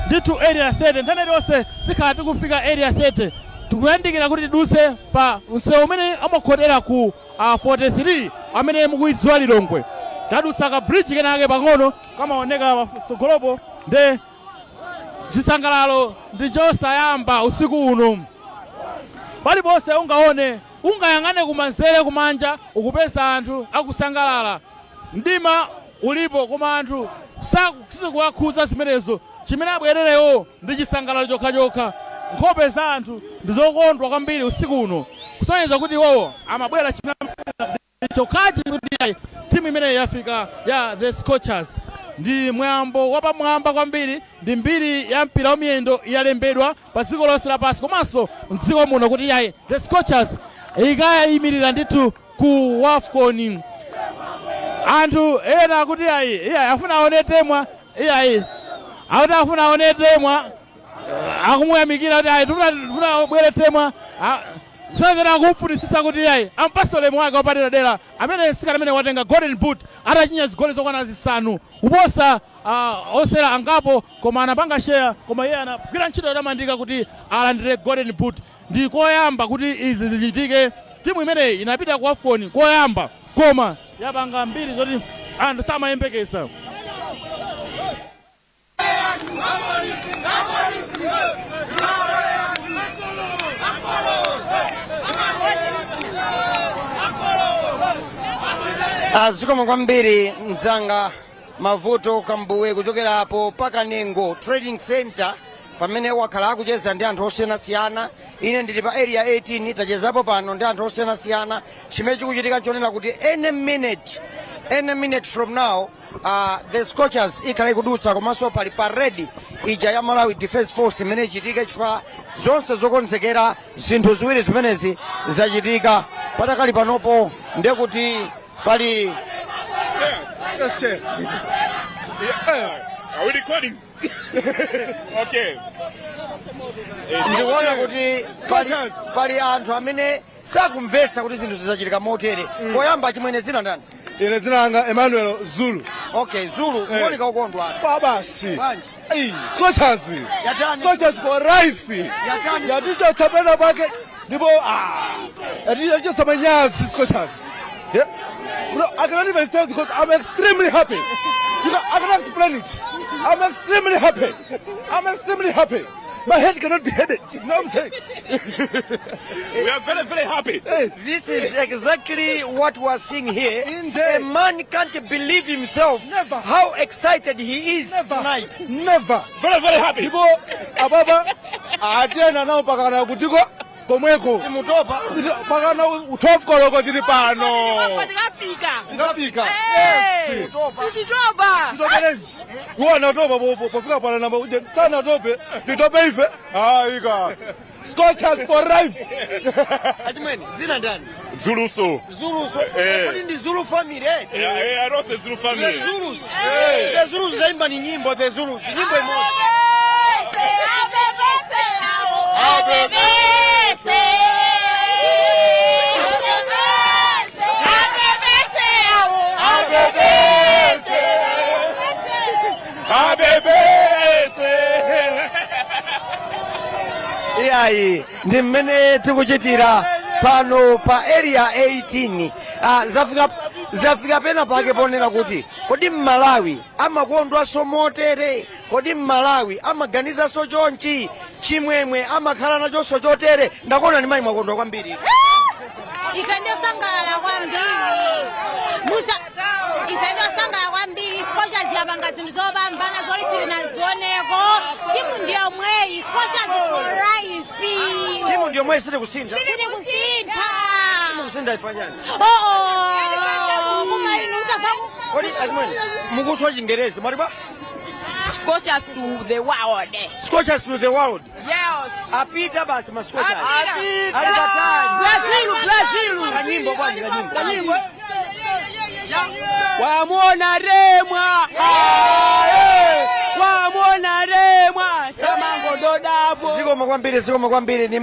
ndithu Area 30, nthawi iliyonse tikhala tikufika Area 30. Tikuyandikira kuti tidutse pa msewu umene amakhotera ku 43, amene mukuidziwa Lilongwe. Tadutsa ka bridge kenake pang'ono kamaoneka patsogolopo, nde Chisangalalo ndi chosayamba usiku uno. Paliponse ungaone, ungayang'ane kumanzere, kumanja, ukupeza anthu akusangalala. Mdima ulipo, koma anthu sizikuwakhudza zimenezo. Chimene abwererewo ndi chisangalalo chokhachokha. Nkhope za anthu ndi zokondwa kwambiri usiku uno, kusonyeza kuti iwowo amabwera chimene chokhachi, kuti ayi, timu imeneyi yafika ya The Scorchers. Ndi mwambo wapamwamba kwambiri, ndi mbiri ya mpira wamiyendo yalembedwa pa dziko lonse lapansi komanso mdziko muno, kuti yayi, The Scorchers ikayimirira ndithu ku WAFCON. Anthu ena akuti ayi, iyayi, afuna aone Temwa. Iyayi, akuti afuna aone Temwa. Akumuyamikira kuti ayi, tifuna bwere Temwa. Kusonyeza akumfunisisa kuti iyayi, ampase ulemu wake wapaderadera amene mtsikana amene watenga Golden Boot atachinya zigoli zokwana 5 kuposa osera angapo, koma anapanga share, koma iye anagwira ntchito yotamandika kuti alandire Golden Boot. Ndi koyamba kuti izi zichitike. Timu imeneyi inapita ku AFCON koyamba, koma yapanga mbiri zoti anthu samayembekeza. Zikomo kwambiri, mzanga Mavuto Kambuwe, kuchokera apo pakanengo Trading Center, pamene wakhala akucheza ndi anthu osiyanasiyana. Ine ndili pa Area 18, tachezapo pano ndi anthu osiyanasiyana. Chimene chikuchitika nchonena kuti any minute, any minute from now, The Scorchers ikhala ikudutsa, komanso pali parade ija ya Malawi Defence Force imene ichitike, chifukwa zonse zokonzekera zinthu ziwiri zimenezi zachitika patakali panopo. Ndekuti pali Yes, Chair. Yeah. Are we recording? Okay. Ndikuona kuti pali anthu amene sakumvetsa kuti zinthu zizachitika motere koyamba. Chimwene, zina ndani? Ine dzina langa Emmanuel Zulu. Okay, Zulu, kuoneka ukondwa. Kwa basi. Bwanji? Ei, Scorchers. Yatani? Scorchers for life. Yatani? Yatichotsa pena pake ndipo yatichotsa manyazi Scorchers. Yeah. No, I cannot even say because I'm extremely happy. I cannot explain it. I'm extremely happy. I'm extremely happy. My head cannot be headed. You know what I'm saying? We are very, very happy. Hey. This is exactly what we are seeing here. Indeed. A man can't believe himself. Never. How excited he is Never. tonight. Never. Very, very happy. Ndipo ababa atiyena nawo pakana kutiko komweko. Simutopa. Pakana 12 koloko tili pano. Tikafika. Tikafika. Yes. Tititopa. Titoperenji. Iwo anatopa pofika pano namba uje sana tope. Titope ife. Aika. Scorchers for life. Achimwene, zina ndani? Zuluso. Zuluso. Eh. Kodi ndi Zulu family, eh? Yeah, Rose Zulu The family. Zulus. The Zulus zaimba ni nyimbo The Zulus. Nyimbo imodzi. Abebese. Abebese. Abebese. Iyayi, ndi mmene tikuchitira pano pa Area 18. Zafika pena pake ponena kuti kodi Mmalawi amakondwanso motere? Kodi Mmalawi amaganizanso chonchi? Chimwemwe amakhala nachonso chotere? Ndakuona ni mayi, mwakondwa kwambiri. Ife ndosangalala kwambiri musa, ife ndosangalala kwambiri. Scorchers yapanga zinthu zopambana zoti sitinazioneko. Timu ndiyomweyi, Scorchers for life. Timu ndiyomweyi, sitikusintha. Sitikusintha. Simukusintha ifanyani? Oo, koma inu utafa. Kodi achimwene, mukuswa Chingerezi mwati bwa? Scorchers to the world. Scorchers to the world. Yes. Apita basi ma Scorchers. Apita. Ali patali. Brazil, Brazil. Kanyimbo bwanji, kanyimbo. Wamwona Remwa, wamwona Remwa, samangododapo. Zikomo kwambiri, zikomo kwambiri. Ni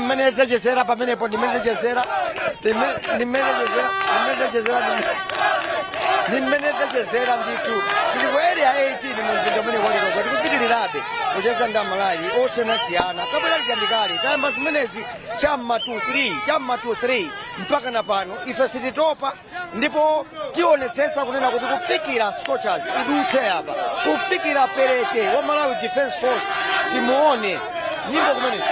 mmene tachezera pamenepo, ni mmene tachezera, ni mmene tachezera, ni mmene tachezera ndithu. Tili ku Area 18 mu mzinda umene wa Lilongwe, tikupitirirabe. Tikupitirizabe kucheza ndi Amalawi osiyanasiyana. Tabwera lija ndikale, tayamba zimenezi cham'ma 2 3, cham'ma 2 3 mpaka na pano. Ife sititopa ndipo tionetsetsa kunena kuti kufikira Scorchers idutse apa, kufikira perete wa Malawi Defence Force timuone. Nyimbo kumene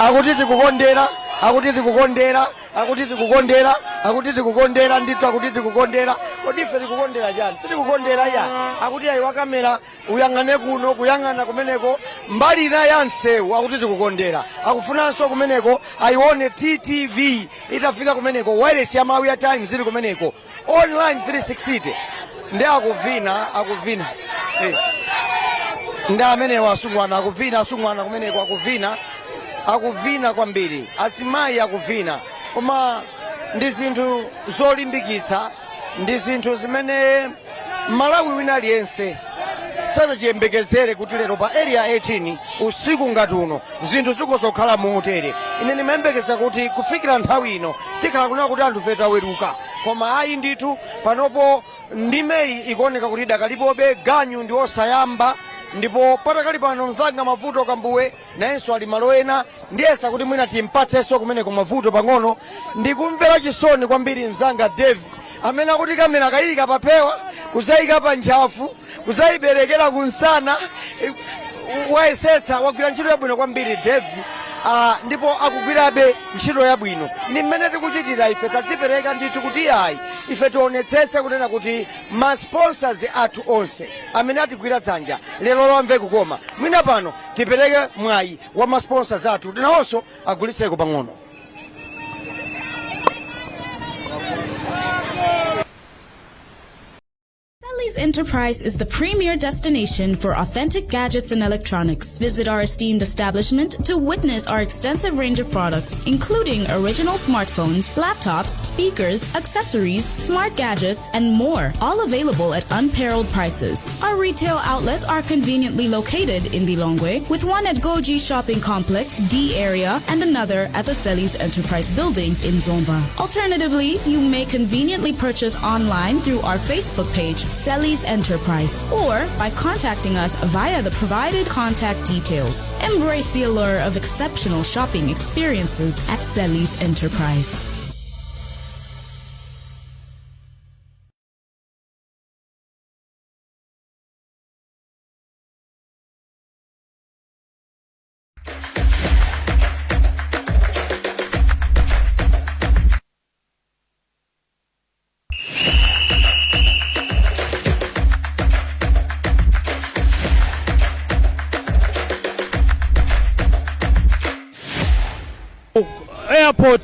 akuti tikukondera, akuti tikukondera, akuti tikukondera, akuti tikukondera ndithu, akuti tikukondera. Kodi ife tikukondera chani? Sitikukondera ya. Akuti ayi, wa camera uyang'ane kuno, kuyang'ana kumeneko mbali ina ya msewu. Akuti tikukondera, akufunanso kumeneko ayione TTV itafika kumeneko, wireless ya mawu ya Times ili kumeneko, online 360. Ndi akuvina, akuvina. Ndi amenewo asungwana akuvina, asungwana kumeneko akuvina, akuvina kwambiri, azimayi akuvina. Koma ndi zinthu zolimbikitsa, ndi zinthu zimene Malawi wina aliyense sanachiyembekezere kuti lero pa Area 18 usiku ngati uno zinthu zikozokhala motere. Ine ndimayembekeza kuti kufikira nthawi ino tikhala kunena kuti anthu fe taweruka, koma ayi ndithu. Panopo ndimeyi ikuoneka kuti idakalipobe, ganyu ndi osayamba. Ndipo patakali pano mzanga Mavuto Kambuwe nayenso ali malo ena, ndiyesa kuti mwina timpatsenso kumeneko Mavuto pang'ono. Ndikumvera chisoni kwambiri mzanga Dave amene akuti camera kayika paphewa, kuzayika pa ntchafu, kuzayiberekera kunsana. Wayesetsa, wagwira ntchito yabwino kwambiri Dave, ndipo akugwirabe ntchito yabwino. Ni mmene tikuchitira ife, tadzipereka ndithu kuti ayi, ife tionetsetse kunena kuti ma sponsors athu onse amene atigwira dzanja lero lomve kukoma. Mwina pano tipereke mwayi wa ma sponsors athu kuti nawonso agulitseko pang'ono. Sally's Enterprise is the premier destination for authentic gadgets and electronics. Visit our esteemed establishment to witness our extensive range of products, including original smartphones, laptops, speakers, accessories, smart gadgets, and more, all available at unparalleled prices. Our retail outlets are conveniently located in Lilongwe, with one at Goji Shopping Complex, D area, and another at the Selly's Enterprise Building in Zomba. Alternatively, you may conveniently purchase online through our Facebook page, Selly's Enterprise, or by contacting us via the provided contact details. Embrace the allure of exceptional shopping experiences at Selly's Enterprise. Airport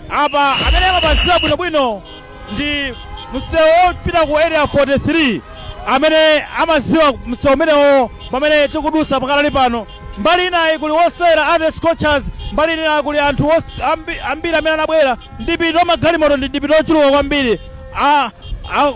apa, amene amapaziwa bwinobwino ndi msewu wopita ku Area 43. Amene amaziwa msewu umenewo pamene tikudusa pakalali pano, mbali inayi kuli wosewera a the Scorchers, mbali inayi kuli anthu ambiri amene anabwera. Ndipito wa magalimoto ndi ndipito ochuluka kwambiri.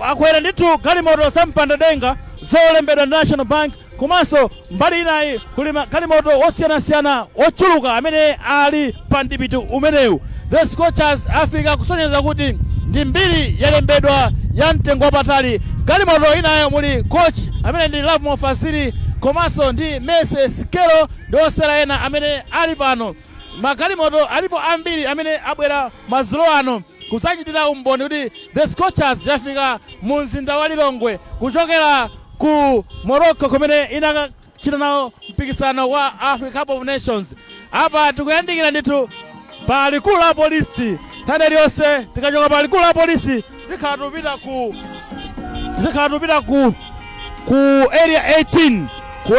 Akwera ndithu galimoto zampandadenga zolembedwa ndi National Bank, komanso mbali inayi kuli magalimoto osiyanasiyana ochuluka amene ali pa ndipito umenewu. The Scorchers afika kusonyeza kuti ndi mbiri yalembedwa ya mtengo wapatali. Galimoto inayo muli coach amene ndi Lovemore Fazili, komanso ndi Mese Sikelo ndi osewera ena amene ali pano. Magalimoto alipo ambiri amene abwera madzulo ano kudzachitira umboni kuti the Scorchers yafika mu mzinda wa Lilongwe kuchokera ku Morocco kumene inakachita nawo mpikisano wa Africa Cup of Nations. Apa tikuyandikira ndithu pa likulu la polisi. Nthawi iliyonse tikachoka pa likulu la polisi tikhala tikupita ku Area 18. Ku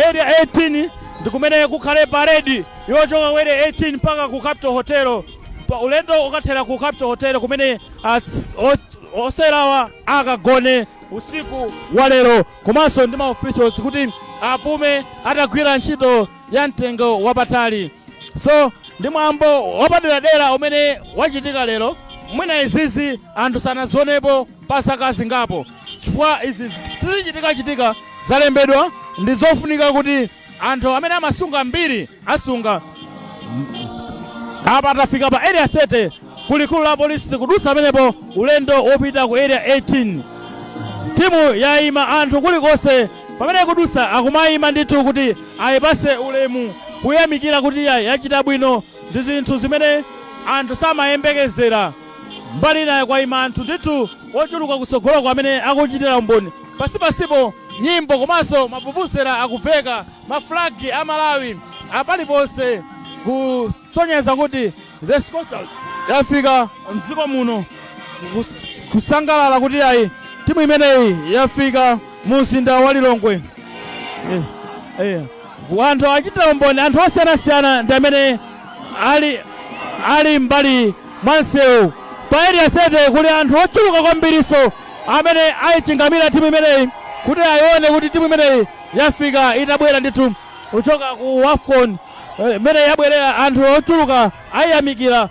Area 18 ndi kumene kukhale parade yochoka ku Area 18 mpaka ku Capital Hotel. Pa ulendo ukathera ku Capital Hotel kumene osewerawa akagone usiku wa lero, komanso ndi ma officials kuti apume atagwira ntchito ya mtengo wapatali. So Ndi mwambo wapaderadera umene wachitika lero. Mwina izizi anthu sanazionepo pa zaka zingapo, chifukwa izi sizichitikachitika, zalembedwa, ndi zofunika kuti anthu amene amasunga mbiri asunga. Apa tafika pa Area 30, kulikulu la polisi. Tikudusa amenepo ulendo wopita ku Area 18. Timu yayima, anthu kulikonse pamene kudusa akumayima ndithu kuti ayipase ulemu, kuyamikira kuti ya yachita bwino. Ndi zinthu zimene anthu samayembekezera. Mbali inayo kwayima anthu ndithu ochuluka kutsogoloko amene akuchitira umboni. Pasipasipo nyimbo komanso mavuvuzera akuveka, maflagi a Malawi apaliponse, kusonyeza kuti the Scorchers yafika mdziko muno, kusangalala kuti ayi, timu imeneyi yafika mu mzinda wa Lilongwe. Anthu achitira umboni, anthu osiyanasiyana ndi amene ali mbali mwa msewu. Pa Area 30 kuli anthu ochuluka kwambiriso amene ayichingamira timu imeneyi kuti ayione kuti timu imeneyi yafika, itabwera ndithu kuchoka ku AFCON. Imene yabwerera, anthu ochuluka ayiyamikira.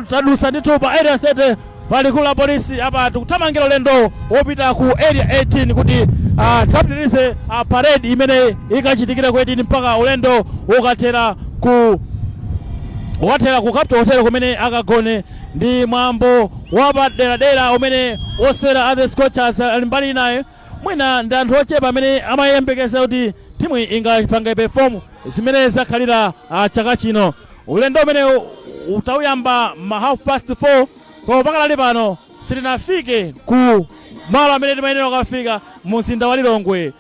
Tadusa ndithu pa Area 30, palikulu la polisi. Apa tikuthamangira ulendo wopita ku Area 18 kuti tikapitirize parade imene ikachitikire ku 18 mpaka ulendo ukathera ku Capital Hotel kumene akagone. Ndi mwambo wapaderadera umene osewera a the Scorchers ali mbali inayo. Mwina ndi anthu ochepa amene amayembekeza kuti timu ingapange perform zimene zakhalira chaka chino. Ulendo umene utauyamba ma 4:30, koma pakalali pano sitinafike ku malo amene timayenera kukafika mu mzinda wa Lilongwe.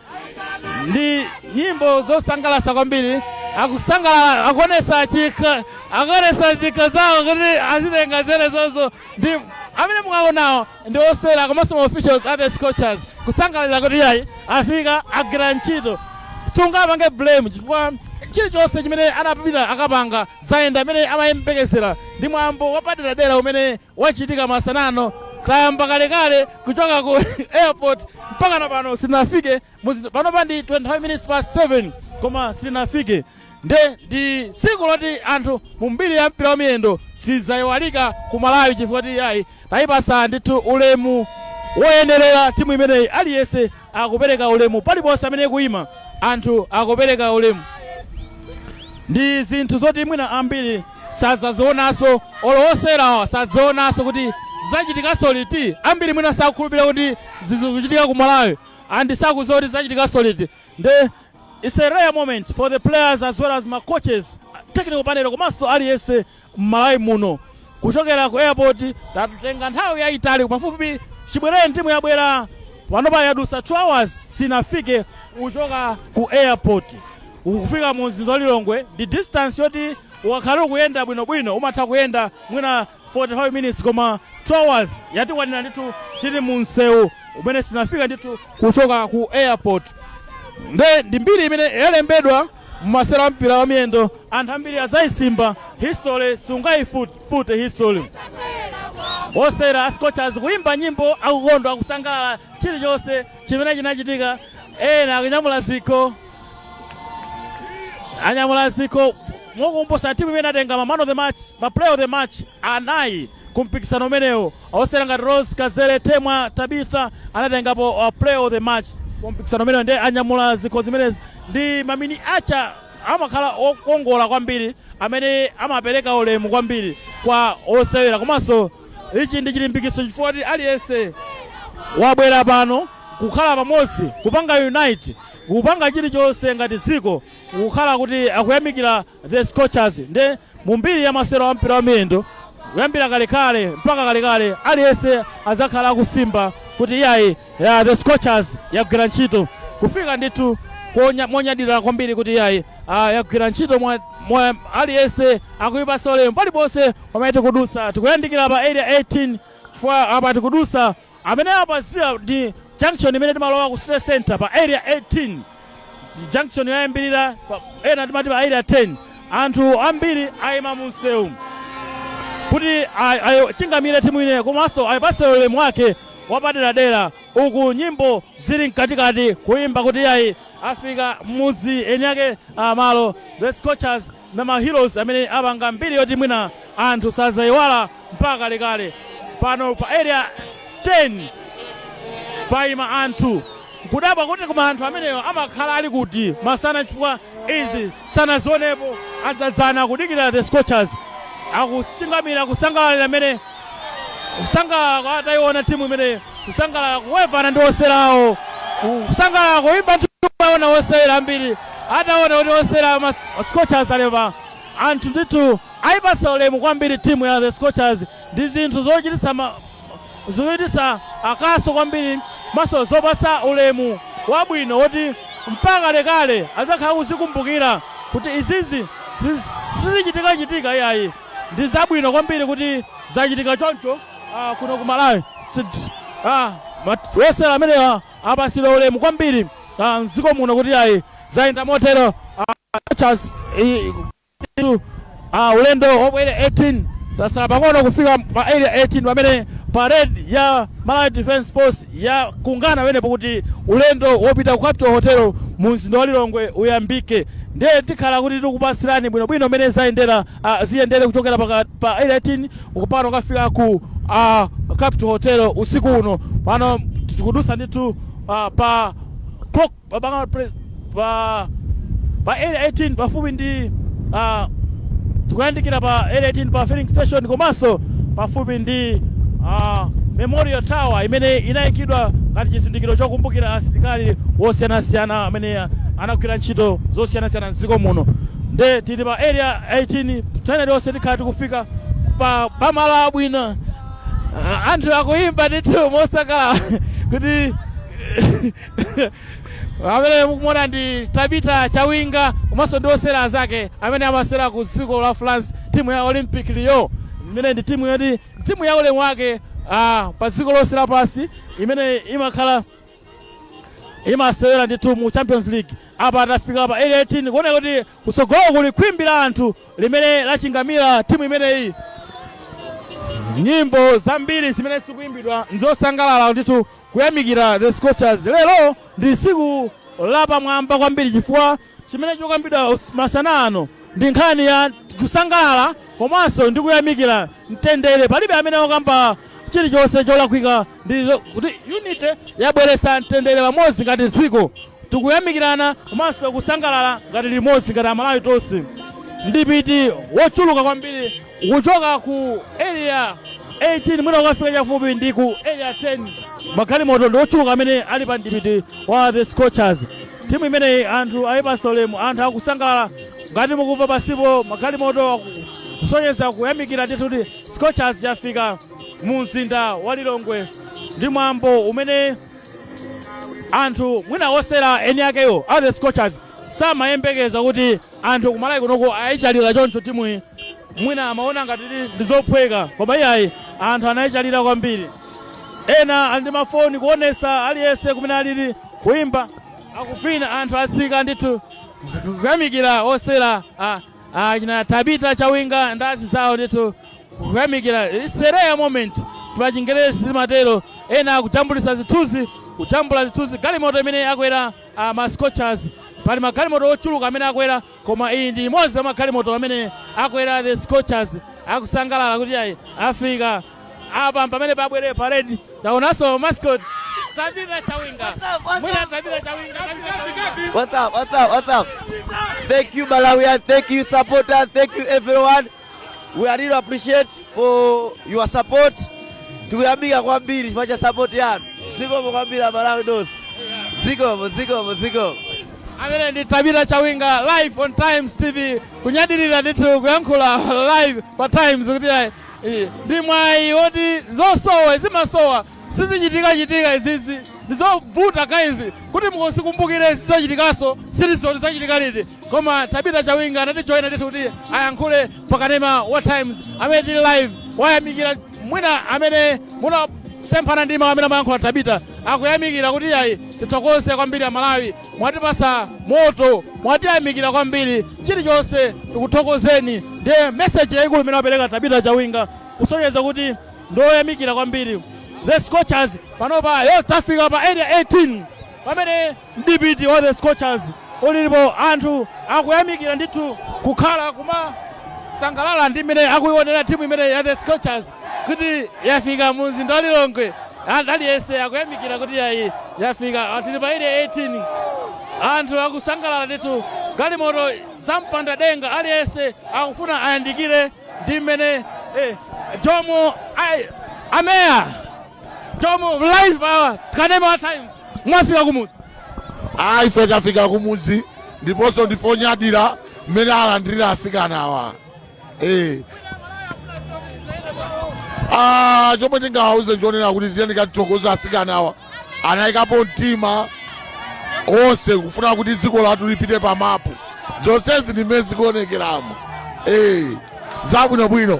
Ndi nyimbo zosangalatsa kwambiri, akusangalala, akuonesa chikha zawo kuti azitenga zene zonso. Ndi amene mukaonawo ndi osewera komanso ma officials a the Scorchers, kusangalala kuti yayi, afika, agwira ntchito. Sungapange blame chifukwa chilichonse chimene anapita akapanga zayenda amene amayembekezera. Ndi mwambo wapaderadera umene wachitika masanano. Tayamba kalekale kuchoka ku airport mpaka na pano sitinafike. Panopa ndi 25 minutes past 7, koma sitinafike. Nde ndi tsiku loti anthu mu mbiri ya mpira wa miyendo sidzayiwalika ku Malawi, chifukwa ti ayi, tayipasa ndithu ulemu woyenerera timu imeneyi. Aliyense akupereka ulemu paliponse amene kuyima, anthu akupereka ulemu. Ndi zinthu zoti mwina ambiri sadzazionanso, olo osewerawa sadzionanso kuti zachitikanso liti. Ambiri mwina sakukhulupirira kuti zizikuchitika ku Malawi and sakudziwa kuti zachitikanso liti. Nde it's a rare moment for the players as well as ma coaches, technical panel, komanso aliyense m'Malawi muno. Kuchokera ku airport tatenga nthawi yayitali, pafupifupi chibwerere timu yabwera panopa yadusa 2 hours sinafike kuchoka ku airport kufika mu mzinda wa Lilongwe. Ndi distance yoti ukakhala ukuyenda bwinobwino umatha kuyenda mwina 45 minutes, koma 2 hours yatikwanira ndithu tili mu msewu umene sinafika ndithu kuchoka ku airport. Nde ndi mbiri imene yalembedwa mumasewera mpira wa miyendo, anthu ambiri adzayisimba. History sungayifute history. Osewera a Scorchers kuimba nyimbo, akukondwa, akusangalala chilichonse chimene chinachitika. Ena akunyamula zikho, anyamula zikho mokumbutsa timu imene atenga ma man of the match, ma player of the match anayi ku mpikisano umenewo. Osewera ngati Rose Kazere, Temwa Tabitha anatengapo player of the match ku mpikisano umenewo. Ndi anyamula zikho zimenezi, ndi mamini acha amakhala okongola kwambiri amene amapereka ulemu kwambiri kwa osewera. Komanso ichi ndi chilimbikitso chifukwa kuti aliyense wabwera pano kukhala pamodzi, kupanga unite, kupanga chilichonse ngati dziko, kukhala kuti akuyamikira the Scorchers. Nde mu mbiri ya masewero a mpira wa miyendo kuyambira kalekale mpaka kalekale, aliyense adzakhala akusimba kuti iyayi, ya the Scorchers yagwira ntchito kufika ndithu monyadira kwambiri kuti iyayi, yagwira ntchito mwa aliyense akuyipasa ulemu paliponse pamene tikudusa. Tikuyandikira pa Area 18 chifukwa apa tikudusa amene apaziwa ndi junction imene timalowa ku city center pa Area 18, junction yoyambirira, ena timati pa Area 10. Anthu ambiri ayima mu msewu kuti achingamire timu ineyo komanso ayipase ulemu wake wapaderadera, uku nyimbo zili mkatikati, kuyimba kuti yayi, afika mudzi eni ake, malo the Scorchers. Na ma heroes amene apanga mbiri yoti mwina anthu sazayiwala mpaka kalekale. Pano pa Area 10 payima anthu kudabwa kuti koma anthu amenewo amakhala ali kuti masana, chifukwa izi sanazionepo. Adzadzana kudikira the Scorchers, akuchingamira, kusangalalira amene kusangalala atayiona timu imene, kusangalala, kuwevana ndi oserawo, kusangalala, kuimba. Aona osewera ambiri ataona kuti osewera ma Scorchers alepa, anthu ndithu ayipatsa ulemu kwambiri timu ya the Scorchers. Ndi zinthu zochititsa akaso kwambiri, maso zopatsa ulemu wabwino woti mpaka lekale adzakhala kuzikumbukira kuti izizi sizichitika-chitika iyayi. Ndi zabwino kwambiri kuti zachitika choncho kuno ku Malawi. Osewera amenewa apasidwa ulemu kwambiri mdziko muno kuti ayi, zayenda motero. Scorchers ulendo wobwere 18, tasala pang'ono kufika pa Area 18 pamene parade ya Malawi Defense Force ya kungana pamenepo kuti ulendo wopita ku Capital Hotel mu mzinda wa Lilongwe uyambike. Ndiye tikhala kuti tikupatsirani bwinobwino mmene zayendera, ziyendere kuchokera pa Area 18 pano kukafika ku Capital Hotel usiku uno. Pano tikudusa ndithu pa clock pa Area 18, pafupi ndi tikuyandikira pa Area 18 pa filling station, komanso pafupi ndi Memorial Tower imene inayikidwa ngati chizindikiro chokumbukira asilikali wosiyanasiyana amene anagwira ntchito zosiyanasiyana mdziko muno. Nde tili pa Area 18, tena lonse tikhala tikufika pa pamalo abwino. Anthu akuyimba ndithu mosangalala kuti amene mukumona ndi Tabita Chawinga komanso ndi osewera zake amene amasewera ku dziko la France, timu ya Olympique Lyon, imene ndi timu yoti timu ya ulemu wake pa dziko lonse lapansi, imene imakhala imasewera ndithu mu Champions League. Apa atafika pa Area 18, kuoneka kuti kutsogolo kuli khwimbi la anthu limene lachingamira timu imeneyi. Nyimbo zambiri zimene zikuimbidwa nzosangalala ndithu, kuyamikira the Scorchers. Lero ndi tsiku lapamwamba kwambiri, chifukwa chimene chikukambidwa masana ano ndi nkhani ya kusangalala komanso ndi kuyamikira mtendere. Palibe amene wakamba chilichonse cholakwika, ndi kuti unity yabweretsa mtendere pamodzi ngati dziko. Tikuyamikirana komanso kusangalala ngati limodzi, ngati Amalawi tonse. Ndipiti wochuluka kwambiri kuchoka ku Area 18 mwina ukafika chafupi ndi ku Area 10. Magalimoto ndi ochuluka amene ali pa ndipiti wa the Scorchers, timu imeneyi. Anthu ayipatsa ulemu, anthu akusangalala ngati mukumva pasipo magalimoto, kusonyeza kuyamikira ndithu kuti Scorchers yafika mu mzinda wa Lilongwe. Ndi mwambo umene anthu mwina osewera eni akeyo a the Scorchers samayembekeza kuti anthu kumalawi kunoko ayichalira choncho timuyi. Mwina amaona ngati ndi zophweka, koma iyayi, anthu anayichalira kwambiri. Ena ali ndi mafoni kuonesa aliyense kumene alili, kuimba, akuvina. Anthu atsika ndithu kuyamikira osewera achina Tabita Chawinga ndi azinzawo ndithu kuyamikira. It's a rare moment pa Chingerezi zimatero. Ena akujambulisa zithunzi, kujambula zithunzi galimoto imene akwera ma Scorchers. Pali magalimoto ochuluka amene akwera, koma iyi ndi imodzi ya magalimoto amene akwera the Scorchers. Akusangalala kuti ayi, afika apa pamene pabwere parade. Taonanso mascot Tabita Chawinga, mwina Tabita Chawinga, Tabita Chawinga. What's up? What's up? What's up? Thank you, Malawian. Thank you, supporters. Thank you, everyone. We are really appreciate for your support. Tikuyamika kwambiri chifukwa cha support yanu. Zikomo kwambiri, Amalawi nonse. Zikomo, zikomo, zikomo. Amene ndi Tabita Chawinga, live on Times TV, kunyadirira ndithu, kuyankhula live pa Times kuti ayi, ndi mwayi woti zosowa zimasowa, sizichitika-chitika izizi, ndizovuta guys kuti muzikumbukire zizachitikaso, sitizoti zachitika liti. Koma Tabita Chawinga anatijoyina ndithu kuti ayankhule pakanema wa Times amene tili live. Wayamikira, mwina amene munasemphana ndi mawu amene amayankhula Tabita, akuyamikira kuti ayi, tithokoze kwambiri Amalawi, mwatipasa moto, mwatiyamikira kwambiri, chilichonse tikuthokozeni. Ndiye message yayikulu imene wapereka Tabita Chawinga, kusonyeza kuti ndoyamikira kwambiri the Scorchers. Panopa yo tafika pa Area 18 pamene mdipiti wa the Scorchers Ulipo anthu akuyamikira ndithu kukhala kumasangalala ndi mmene akuionera timu imene ya The Scorchers kuti yafika mu mzinda wa Lilongwe. Anthu aliyense akuyamikira kuti yayi, yafika. Tili pa Area 18, anthu akusangalala ndithu, galimoto zampanda denga, aliyense akufuna ayandikire ndi mmene Jomo ameya Jomo, live pa kanema wa Times, mwafika kumudzi. Ayi, ife tafika kumudzi ndiponso ndifonyadira mmene alandirira asikana awa. Ah, chomwe ndingawauze nchonena kuti tiyeni katithokoza asikana awa, anayikapo mtima onse kufuna kuti dziko lathu lipite pa mapu. Zonsezi ndi mmene zikuonekeramo, zabwinobwino.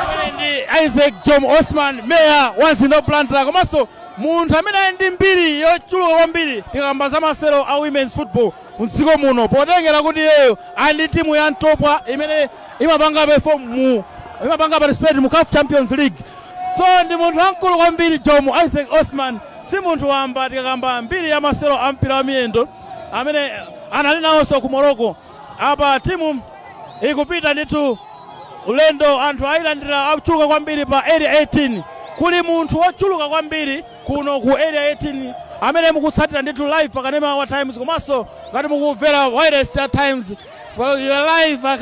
Amene ndi Isaac Jomo Osman, meya wa mzinda wa Blantyre, komanso munthu amene ali ndi mbiri yochuluka kwambiri tikamba za masewero a women's football mdziko muno, potengera kuti iyeyo ali ndi timu ya Ntopwa imene imapanga perform mu imapanga participate mu CAF Champions League. So ndi munthu wamkulu kwambiri. Jomo Isaac Osman si munthu wamba tikakamba mbiri ya masewero a mpira wa miyendo amene anali nawonso ku Morocco. Apa timu ikupita ndithu ulendo, anthu ayilandira achuluka kwambiri pa Area 18. Kuli munthu wochuluka kwambiri kuno ku Area 18 amene mukutsatira ndithu live pakanema wa Times, komanso ngati mukumvera wireless ya Times. Well, you are live pa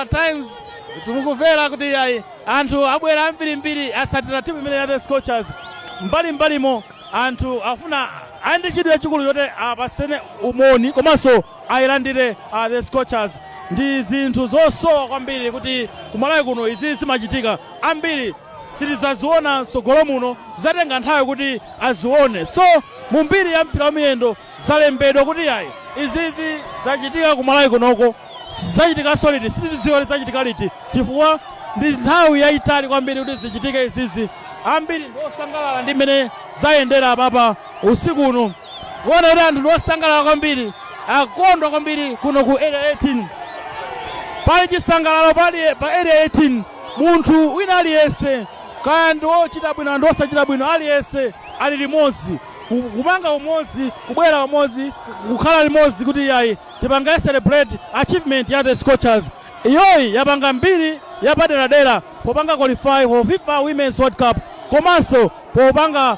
Times, mukumvera kuti ayi, anthu abwera ambirimbiri asatira timu imene ya The Scorchers. Mbali mbalimo anthu afuna ali ndi chidwi chachikulu choti apasene umoni komanso ayilandire The Scorchers. Ndi zinthu zosowa kwambiri kuti kumalawi kuno izi zimachitika. Ambiri sitizaziona mtsogolo muno, zatenga nthawi kuti azione. So mu mbiri ya mpira wa miyendo zalembedwa kuti yayi, izizi zachitika kumalawi kunoko. Zachitikanso liti sitizidziwa kuti zachitika liti, chifukwa ndi nthawi yayitali kwambiri kuti zichitike izizi. Ambiri ndi osangalala ndi mmene zayendera apapa usiku uno, kuona kuti anthu ndi osangalala kwambiri, akondwa kwambiri. Kuno ku Area 18 pali chisangalalo, pali pa Area 18 munthu wina aliyense, kaya ndi wochita bwino ndi osachita bwino, aliyense ali limodzi, kupanga umodzi, kubwera pamodzi, kukhala limodzi kuti yayi, tipange celebrate achievement ya The Scorchers. Iyoyi yapanga mbiri yapaderadera popanga qualify for FIFA Women's World Cup, komanso popanga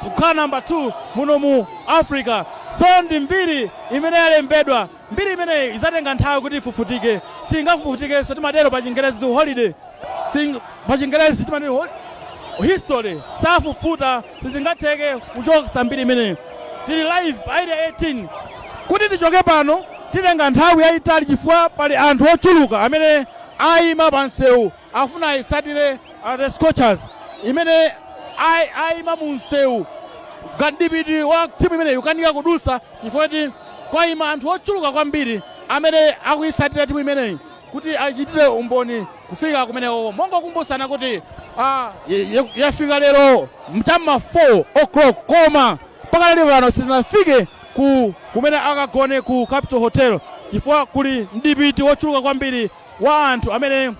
kukhala number 2 muno mu Africa. So ndi mbiri imene yalembedwa. Mbiri imeneyi izatenga nthawi kuti ifufutike, singafufutikenso. Timatero pa Chingerezi ti holiday. Pa Chingerezi timati history safufuta, sizingatheke kuchoka mbiri imeneyi. Tili live pa Area 18. Kuti tichoke pano titenga nthawi yayitali, chifukwa pali anthu ochuluka amene ayima pa msewu, afuna ayitsatire The Scorchers imene ayima mu msewu. Mdipiti wa timu imeneyi ukanika kudusa chifukwa kuti kwayima anthu ochuluka kwambiri amene akuyitsatira timu imeneyi kuti achitire umboni kufika kumeneko. Mongokumbutsana kuti yafika lero mchamma 4 o'clock, koma pakadali pano sitinafike ku kumene akagone ku Capital Hotel, chifukwa kuli mdipiti wochuluka kwambiri wa anthu amene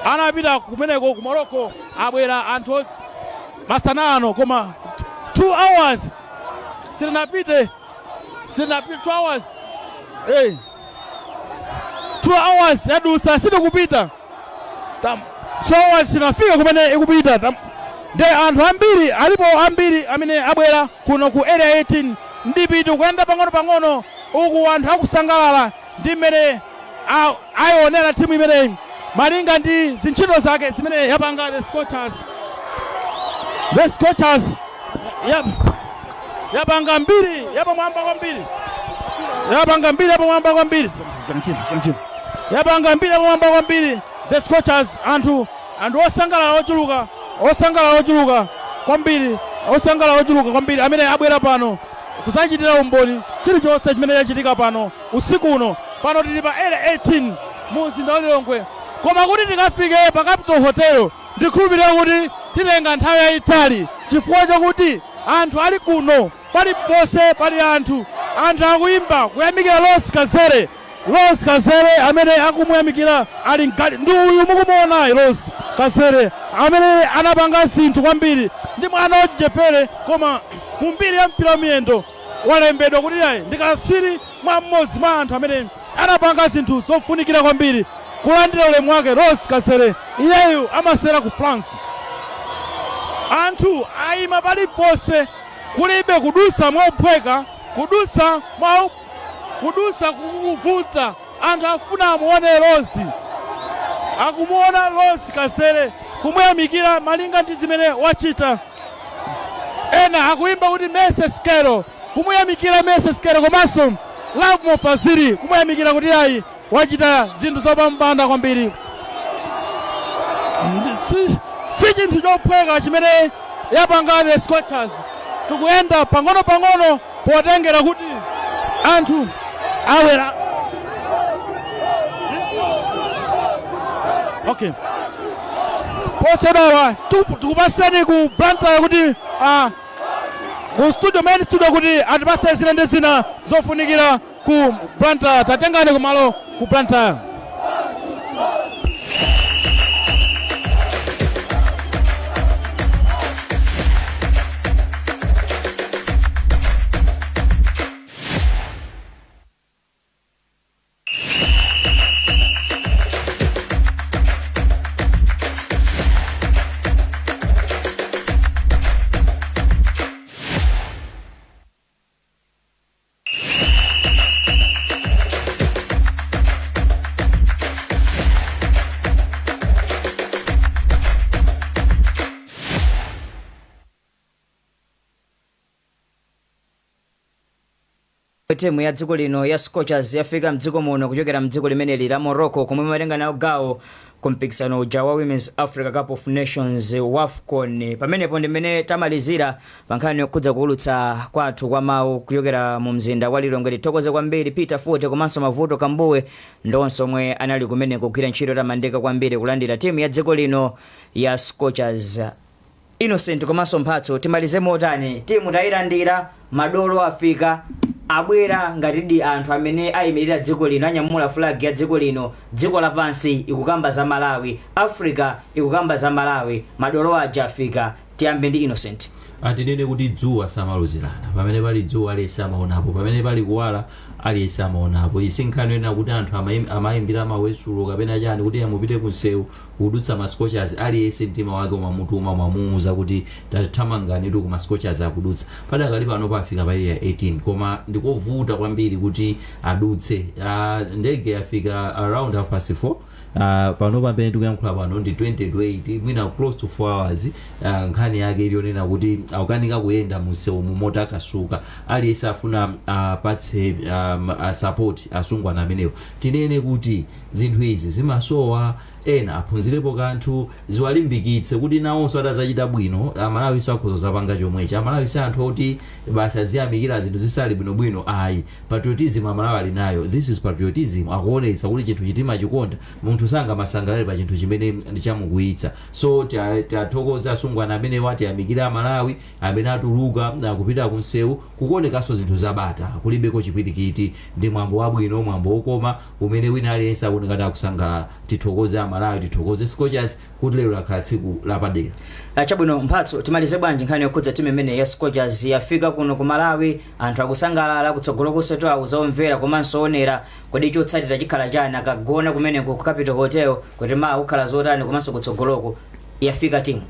anapita kumeneko ku Morocco. Abwera anthu masana ano, koma 2 hours sitinapite, sitinapite 2 hours. Hey. 2 hours yadutsa, sitikupita. 2 hours sinafika kumene ikupita. Nde anthu ambiri alipo, ambiri amene abwera kuno ku Area 18. Mdipiti ukuyenda pang'ono pang'ono uku, anthu akusangalala ndi mmene ayionera timu imeneyi malinga ndi zintchito zake zimene yapanga The Scorchers. The Scorchers yapanga mbiri yapamwamba kwambiri, yapanga mbiri yapamwamba kwambiri, yapanga mbiri yapamwamba kwambiri The Scorchers. Anthu osangalala ochuluka, osangalala ochuluka kwambiri, osangalala ochuluka kwambiri amene abwera pano kusachitira umboni chilichonse chimene chachitika pano usiku uno. Pano tili pa Area 18 mu mzinda wa Lilongwe, koma kuti tikafike pa Capital Hotel ndikhulupirira kuti titenga nthawi yayitali, chifukwa chakuti anthu ali kuno, paliponse pali anthu. Anthu akuyimba kuyamikira Rose Kazere. Rose Kazere amene akumuyamikira ali mkati ndi uyu mukumuonayi, Rose Kazere amene anapanga zinthu kwambiri. Ndi mwana wachichepere, koma mu mbiri ya mpira wa miyendo Walembedwa kuti ayi, ndi katswiri mwa mmodzi mwa anthu amene anapanga zinthu zofunikira kwambiri. Kulandira ulemu wake Rose Kachere, iyeyu amasewera ku France. Anthu ayima paliponse, kulibe kudusa mophweka, kudusa mwa kudusa kukuvuta. Anthu afuna amuone Rose, akumuona Rose Kachere, kumuyamikira malinga ndi zimene wachita. Ena akuimba kuti Mercy Sikelo, kumuyamikira Mercy Sikelo, komanso Lovemore Fazili, kumuyamikira kuti ayi, wachita zinthu zopambana kwambiri. Si chinthu chophweka chimene yapanga the Scorchers. Tikuyenda pang'ono-pang'ono potengera kuti anthu awera. Okay, posedawa tikupaseni ku Blantyre kuti ku studio, main studio, kuti atipase zina ndi zina zofunikira ku Blantyre. Tatengani kumalo ku Blantyre. Timu ya dziko lino ya Scorchers yafika mdziko muno kuchokera mdziko limeneli la Morocco, komwe imatenga nawo gawo ku mpikisano uja wa Women's Africa Cup of Nations, WAFCON. Pamenepo ndimene tamalizira pa nkhani yokhudza kuulutsa kwathu kwa mawu kuchokera mu mzinda wa Lilongwe. Tithokoze kwambiri Peter Forte komanso Mavuto Kambuwe ndi onse omwe anali kumene kugwira ntchito yotamandika kwambiri kulandira timu ya dziko lino ya Scorchers. Innocent komanso Mphatso, timalize motani? Timu tayilandira, madolo afika, abwera ngatidi anthu amene ayimirira dziko lino, anyamula flag ya dziko lino. Dziko lapansi ikukamba za Malawi, Africa ikukamba za Malawi, madolo aja afika. Tiyambe ndi Innocent. Atinene kuti dzuwa samalozerana. Pamene pali dzuwa aliyense amaonapo, pamene pali kuwala aliyense amaonapo. Iyi si nkhani yonena kuti anthu amayimbira mawesulo kapena chani kuti mupite kunsewu kudutsa ma Scorchers. Aliyense mtima wake umamutuma, umamuuza kuti tathamanganitu ku ma Scorchers akudutsa. Padakali pano pafika pa Area 18, koma ndikovuta kwambiri kuti adutse. Ndege yafika around 4:30. Pano pamene tikuyankhula pano ndi 7:40, mwina close to 4 hours. Nkhani yake iliyonena kuti akukanika kuyenda munsewu motakasuka. Aliyense afuna apatse support asungwana amenewo. Tinene kuti zinthu izi zimasowa ena aphunzirepo kanthu, ziwalimbikitse kuti nawonso atazachita bwino, Amalawinso akhoza zapanga chomwechi. Amalawi si anthu oti basi aziyamikira zinthu zisali bwinobwino, ayi. Patriotism Amalawi ali nayo. This is patriotism. Akuonetsa kuti chinthu chitimachikonda. Munthu sangamasangalale pa chinthu chimene ndichamukwiyitsa. So tiathokoze asungwana amenewa, tiyamikire Amalawi amene atuluka kupita kunsewu. Kukuonekanso zinthu zabata, kulibeko chipwirikiti. Ndi mwambo wabwino, mwambo wokoma umene wina aliyense akuoneka kuti akusangalala. Tithokoze Amalawi, tithokoze Scorchers kuti lero lakhala tsiku lapadera. Chabwino, Mphatso, timalize bwanji nkhani yokhudza timu imene ya Scorchers yafika kuno ku Malawi? Anthu akusangalala, kutsogolo kusetu awuzomvera komanso onera. Kodi chotsatira chikhala chani akagona kumeneko ku Capital Hotel, kuti mawa kukhala zotani, komanso kutsogoloko yafika timu?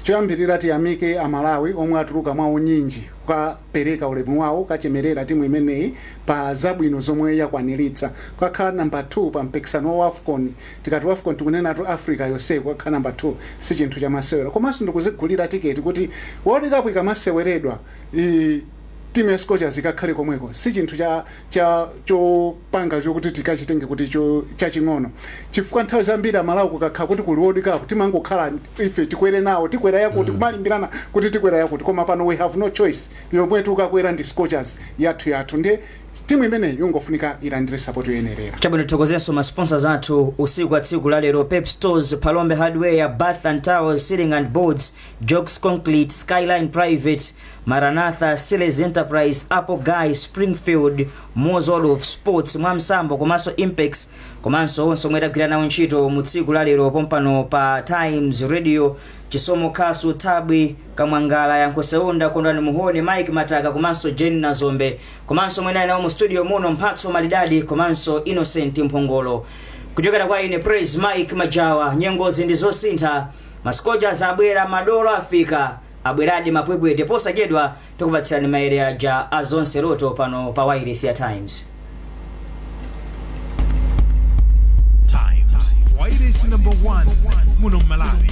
Choyambirira tiyamike Amalawi omwe atuluka mwa unyinji kukapereka ulemu wawo, kukachemerera timu imeneyi pa zabwino zomwe yakwaniritsa, kukakhala namba 2 pa mpikisano wa WAFCON. Tikati WAFCON tikunenatu Africa yonseyi. Kukakhala namba 2 si chinthu chamasewera, komanso ndikuzigulira tiketi kuti World Cup ikamaseweredwa timu ya Scorchers ikakhale komweko, si chinthu cha chopanga chokuti tikachitenge kuti chaching'ono, chifukwa nthawi zambiri Amalawi kukakhala kuti kuli World Cup timangokhala ife tikwere nawo, tikwera yakuti, kumalimbirana kuti tikwera yakuti. Koma pano we have no choice, yomwe tikukakwera ndi Scorchers yathu yathu. Ndiye timu imeneyi yongofunika ilandire support yoyenerera. Chabwino, tithokozenso ma sponsors athu usiku wa tsiku la lero: Pep Stores, Palombe Hardware, Bath and Towels, Ceiling and Boards, Jokes Concrete, Skyline Private, Maranatha, Siles Enterprise, Apple Guy, Springfield. Moz of Sports, Mwamsambo komanso Impex, komanso onse omwe tagwira nawo ntchito mu tsiku la lero pompano pa Times Radio: Chisomo Khasu, Tabwi Kamwangala, Yankhoseunda, Kondwani Muhoni, Mike Mataka komanso Jane Nazombe, komanso omwe nali nawo mu studio muno Mphatso Malidadi komanso Innocent Mphongolo. Kuchokera kwa ine Praise Mike Majawa, nyengozi ndi zosintha. Mascochers abwera, madolo afika, abweradi mapwepwete. Posachedwa tikupatsirani maere aja a Zonse Lotto pano pa wireless ya Times. Times, wireless number 1 muno Malawi.